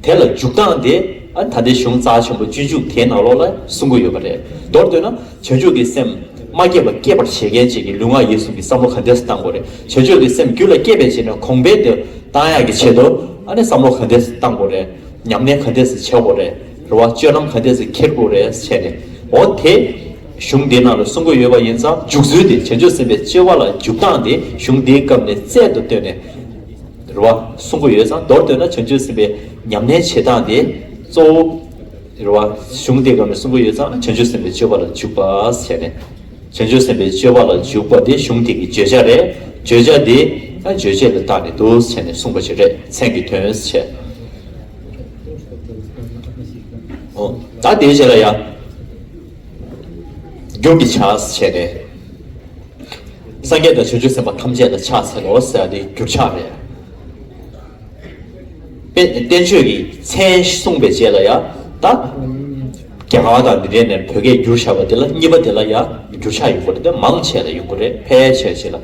དེ་ལ་འཇུག་སྟངས་དེ་ཨ་ད་ལྟའི་གཞུང་རྩ་ཆེན་པོ་སྤྱོད་འཇུག་དེའི་ནང་ལོགས་ལ་གསུང་གི་ཡོད་པ་རེད། མདོར་བསྡུས་ན་བྱང་ཆུབ་ཀྱི་སེམས་མ་སྐྱེས་པ་སྐྱེད་པར་བྱེད་མཁན་ཅིག་གི་ལུས་ངག་ཡིད་གསུམ་གྱི་བསམ་བློ་ག་འདྲ་སེ་བཏང་དགོས་རེད། བྱང་ཆུབ་ཀྱི་སེམས་རྒྱུད་ལ་སྐྱེས་པའི་རྗེས་ནས་གོང་འཕེལ་དུ་བཏང་ཡག་གི་ཆེད་དུ་ཨ་ནི་བསམ་བློ་ག་འདྲ་སེ་བཏང་དགོས་རེད། ཉམས་ལེན་ག་འདྲ་སེ་བྱེད་དགོས་རེད། རེད་བ། སྤྱོད་ལམ་ག་འདྲ་སེ་འཁྱེར་དགོས་རེད་བྱས་ནས། འོ་དེ་གཞུང་འདིའི་ནང་ལ་གསུང་གི་ཡོད་པ་ཡིན་ཙང་། འཇུག་ཚུལ་དེ་བྱང་ཆུབ་སེམས་དཔའི་སྤྱོད་པ་ལ་འཇུག་སྟངས་དེ་གཞུང་འདིའི་སྐབས་ནས་རྩལ་དུ་བཏོན་ནས། རེད་བ། གསུང་གི་ཡོད་ཙང་། མདོར་བསྡུས་ན་བྱང་ཆུབ་སེམས་དཔའི་ཉམས་ལེན་བྱེད་སྟངས་དེ་གཙོ་བོ། རེད་བ། གཞུང་འདིའི་སྐབས་ནས་གསུང་གི་ཡོད་ཙང་། བྱང་ཆུབ་སེམས་དཔའི་སྤྱོད་པ་ལ་འཇུག་པ་བྱས་ནས། བྱང་ཆུབ་སེམས་དཔའི་སྤྱོད་པ་ལ་འཇུག་པ་དེ་གཞུང་དེ་གི་བརྗོད་བྱ་རེད། བརྗོད་བྱ་དེ་ཡང་རྗོད་བྱེད་ལ་བཏགས་ནས་འདུག་བྱས་ནས་གསུངས་པ་ཞིག་རེད། མཚན་གྱི་དོན་བྱས། ད་དེའི་རྗེས་ལ་ཡ། འགྱུར་གྱི་ཕྱག་བྱས་ནས། སངས་རྒྱས་དང་བྱང་ཆུབ་སེམས་དཔའ་ཐམས་ཅད་ལ་ཕྱག་འཚལ་ལོ་ཟེར་ཡ་དེ་འགྱུར་ཕྱག་རེད། དཔེ་བསྟན་བཅོས་ཀྱི་མཚན་གསུངས་པའི་རྗེས་ལ་ཡ། ད། རྒྱ་གར་དང་འདི་འདྲའི་ནས་བོད་སྐད་བསྒྱུར་བཞག་པ་དེ་ལ་གཉིས་པ་དེ་ལ་ཡ་འགྱུར་ཕྱག་ཡོད་པ་རེད་དེ་མང་ཆེ་ལ་ཡོང་གི་རེད། ཕལ་ཆེར་ཞིག་ལ།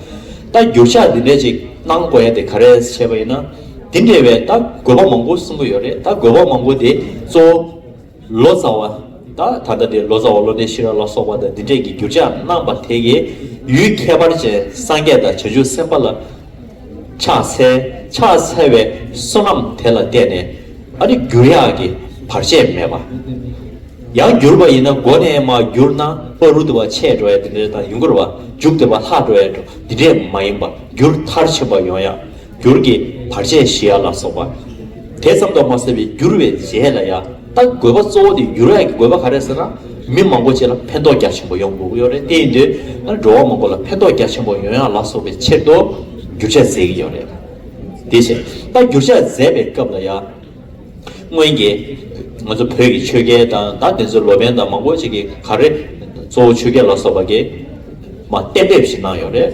ད་འགྱུར་ཕྱག་འདི་འདྲའི་ཅིག་གནང་དགོས་ཡ་དེ་ག་རེ་བྱས་པ་ཡིན་ན། འདི་འདྲའི་བའི་ད་དགོས་པ་མང་པོ་གསུང་གི་ཡོད་རེད། ད་དགོས་པ་མང་པོ་དེ་གཙོ་བོ། ལོ་ཙཱ་བ། ད་ད་ལྟ་དེ་ལོ་ཙཱ་བ་བློ་གྲོས་ཤེས་རབ་ལ་སོགས་པ་དང་འདི་འདྲས་ཀྱི་འགྱུར་ཕྱག་གནང་པ་དེ་གའི་ཡུལ་ཁྱད་པར་ཅན་སངས་རྒྱས་དང་བྱང་ཆུབ་སེམས་དཔའ་ལ་ཕྱག་འཚལ། ཕྱག་འཚལ་བའི་བསོད་ནམས་དེ་ལ་བརྟེན་ནས་ཨ་ནི་འགྱུར་ཡག་གི་བར་ཆད་མེད་པ། ཡང་འགྱུར་བ་ཡིན་ན་མགོ་ནས་མར་འགྱུར་ན་བར་དུ་བ་ཆད་འགྲོ་ཡ་དེ་འདྲས་དང་ཡོང་གི་རེད་བ། མཇུག་དེ་བ་ལྷག་འགྲོ་ཡ་འགྲོ་འདི་འདྲས་མ་ཡིན་པ་འགྱུར་མཐར་ཕྱིན་པ་ཡོང་ཡ། འགྱུར་གྱི་བར་ཆད་ཞི་ཡ་ལ་སོགས་པ། དེ་ཙམ་དུ་མ་ཟད་པའི་འགྱུར་བའི་རྗེས་ལ་ཡང་ད་དགོས་པ་གཙོ་བོ་དེ་འགྱུར་ཡ་གི་དགོས་པ་ག་རེ་ཟེར་ན། མི་མང་པོ་ཅིག་ལ་ཕན་ཐོགས་རྒྱ་ཆེན་པོ་ཡོང་དགོས་ཀྱི་ཡོད་རེད། དེ་ཡིན་དུས་ཨ་འགྲོ་བ་མང་པོ་ལ་ཕན་ཐོགས་རྒྱ་ཆེན་པོ་ཡོང་ཡ་ལ་སོགས་པའི་ཆེད་དུ་འགྱུར་ཕྱག་མཛད་ཀྱི་ཡོད་རེད། དེ་བཞིན་ད་འགྱུར་ཕྱག་མཛད་པའི་སྐབས་ལ་ཡང་སྔོན་གྱི་ང་ཚོ་བོད་ཀྱི་ཆོས་རྒྱལ་དང་ད་དེ་ཚོའི་ལོ་པཎ་དང་མང་པོ་ཅིག་གིས་ག་རེ་གཙོ་བོ་ཆོས་རྒྱལ་ལ་སོགས་པ་གིས་མ་གཏན་འབེབས་ཤིག་གནང་ཡོད་རེད།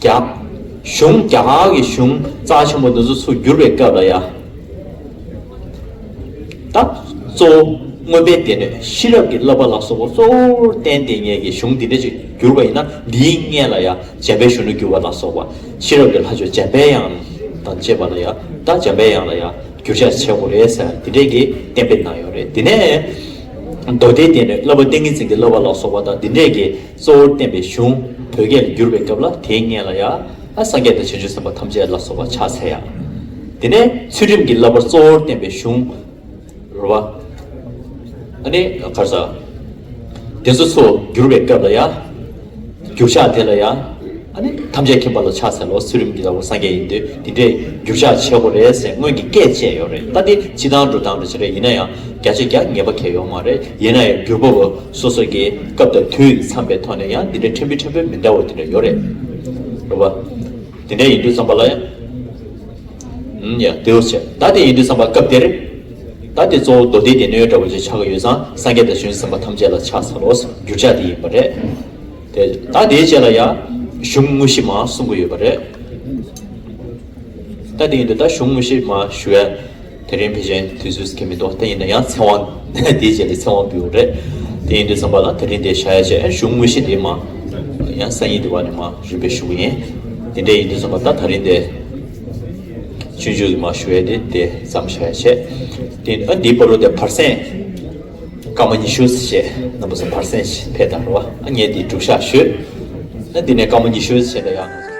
རྒྱ། གཞུང་རྒྱ་གར་གྱི་གཞུང་རྩ་ཆེན་པོ་འདི་ཚོ་ཚུར་བསྒྱུར་བའི་སྐབས་ལ་ཡ། ད་གཙོ་བོ་མངོན་པའི་སྡེ་སྣོད་ཤེས་རབ་ཀྱི་བསླབ་པ་ལ་སོགས་པ་གཙོ་བོར་བསྟན་ཏེ་ངེད་ཀྱི་གཞུང་འདི་འདྲ་ཅིག་བསྒྱུར་བ་ཡིན་ན། འདིའི་སྔོན་ལ་ཡ་འཇམ་དཔལ་གཞོན་ནུར་གྱུར་པ་ལ་སོགས་པ་ཤེས་རབ་ཀྱི་ལྷ་མཆོག་འཇམ་དཔལ་དབྱངས་དང་བཅས་པ་ལ་ཡ། ད་འཇམ་དཔལ་དབྱངས་ལ་ཡ་འགྱུར་ཕྱག་བྱེད་དགོས་རེད་ཟེར་འདི་འདྲས་ཀྱི་གཏན་འབེབས་གནང་ཡོད་རེད། དེ་ནས་མདོ་སྡེའི་སྡེ་སྣོད་བསླབ་པ་ཏིང་ངེ་འཛིན་གྱི་བསླབ་པ་ལ་སོགས་པ་དང་འདི་འདྲས་ཀྱི་གཙོ་བོར་བསྟན་པའི་གཞུང་བོད་སྐད་ལ་བསྒྱུར་བའི་སྐབས་ལ་དེའི་སྔོན་ལ་ཡ། ཨ་སངས་རྒྱས་དང་བྱང་ཆུབ་སེམས་དཔའ་ཐམས་ཅད་ལ་སོགས་པ་ཕྱག་འཚལ་ཡ། དེ་ནས་ཚུལ་ཁྲིམས་ཀྱི་བསླབ་པར་གཙོ་བོར་བསྟན་པའི་གཞུང་། རེད་བ། ཨ་ནི་ག་རེ་ཟ། དེ་ཚོ་ཚུར་བསྒྱུར་བའི་སྐབས་ལ་ཡ། འགྱུར་ཕྱག་དེ་ལ་ཡ། ཨ་ནི་ཐམས་ཅད་མཁྱེན་པ་ལ་ཕྱག་འཚལ་ལོ། ཚུལ་ཁྲིམས་ཀྱི་བསླབ་པ་སངས་རྒྱས་ཡིན་དུས་དེ་འདྲའི་འགྱུར་ཕྱག་བྱེད་དགོས་རེད་ཟེར་སྔོན་གྱི་བཀས་བཅད་ཡོད་རེད། ད་དེ་སྤྱི་བཏང་འགྲོ་སྟངས་འདྲ་ཞིག་རེད། ཡིན་ན་ཡང་བརྒྱ་ཆ་བརྒྱ་ངེས་པ་གང་ཡང་ཡོད་མ་རེད། ཡིན་ན་ཡང་བསྒྱུར་པ་བོ་སོ་སོ་གི་སྐབས་དང་དུས་འཚམས་པའི་ཐོག་ནས་ཡང་འདི་འདྲའི་ཕྲན་བུ་ཕྲན་བུ་མི་འདྲ་བ་དེ་འདྲ་ཡོད་རེད། རེད་བ། དེ་འདྲ་ཡིན་དུས་ཙམ་པ་ལ་ཡང་། ཨུམ། ཡ། དེ་འོ་བྱས། ད་དེ་ཡིན་དུས་ཙམ་པ་སྐབས་དེར། ད་དེ་གཙོ་བོ་མདོ་སྡེའི་སྡེ་སྣོད་འདྲ་བོ་ཅིག་ཆགས་ཀྱི་ཡོད་ཙང་སངས་རྒྱས་དང་བྱང་ཆུབ་སེམས་དཔའ་ཐམས་ཅད་ལ་ཕྱག་འཚལ་ལོ། འགྱུར་ཕྱག་དེ་ཡིན་པ་རེད། དེ་ད་དེའི་རྗེས་ལ་ཡ། གཞུང་དངོས་གཞི་མར་གསུང་གི་ཡོད་པ་རེད། ད་དེ་ཡིན་དུས་ད་གཞུང་དངོས་གཞི་མར་ཞུ་ཡ། དེ་རིང་ཕལ་ཆེར་དུས་ཚོད་ཁེལ་མི་འདུག་ད་ཡིན་ན་ཡང་ཚེ་དབང་། དེའི་རྗེས་ལ་ཚེ་དབང་འབུལ་བ་རེད། དེ་ཡིན་དུས་ཙམ་པ་ལ་དེ་རིང་དེ་བཞག་ཡ་བྱས། གཞུང་དངོས་གཞི་དེ་མར་ཡང་སང་ཉིན་དེ་བ་ནས་མར་རིམ་པས་ཞུ་གི་ཡིན། དེ་འདྲ་ཡིན་དུས་ཙམ་པ་ད་དེ་རིང་དེ། ཆུང་ཆུང་གི་མར་ཞུ་ཡ་དེ་དེ་ཙམ་བཞག་ཡ་བྱས། དེ་ཨ་འདིའི་བར་དུ་དེ་བར་གསེང་སྐར་མ་ཉི་ཤུ་ཙམ་བྱས། རྣམ་པ་ཚོ་བར་གསེང་ཕེབས་དང་རོ། ཨ་ངས་དེ་སྒྲུབ་བཞག་ཞུས། ཨ་འདི་ནས་སྐར་མ་ཉི་ཤུ་ཙམ་བྱས་ན་ཡང་།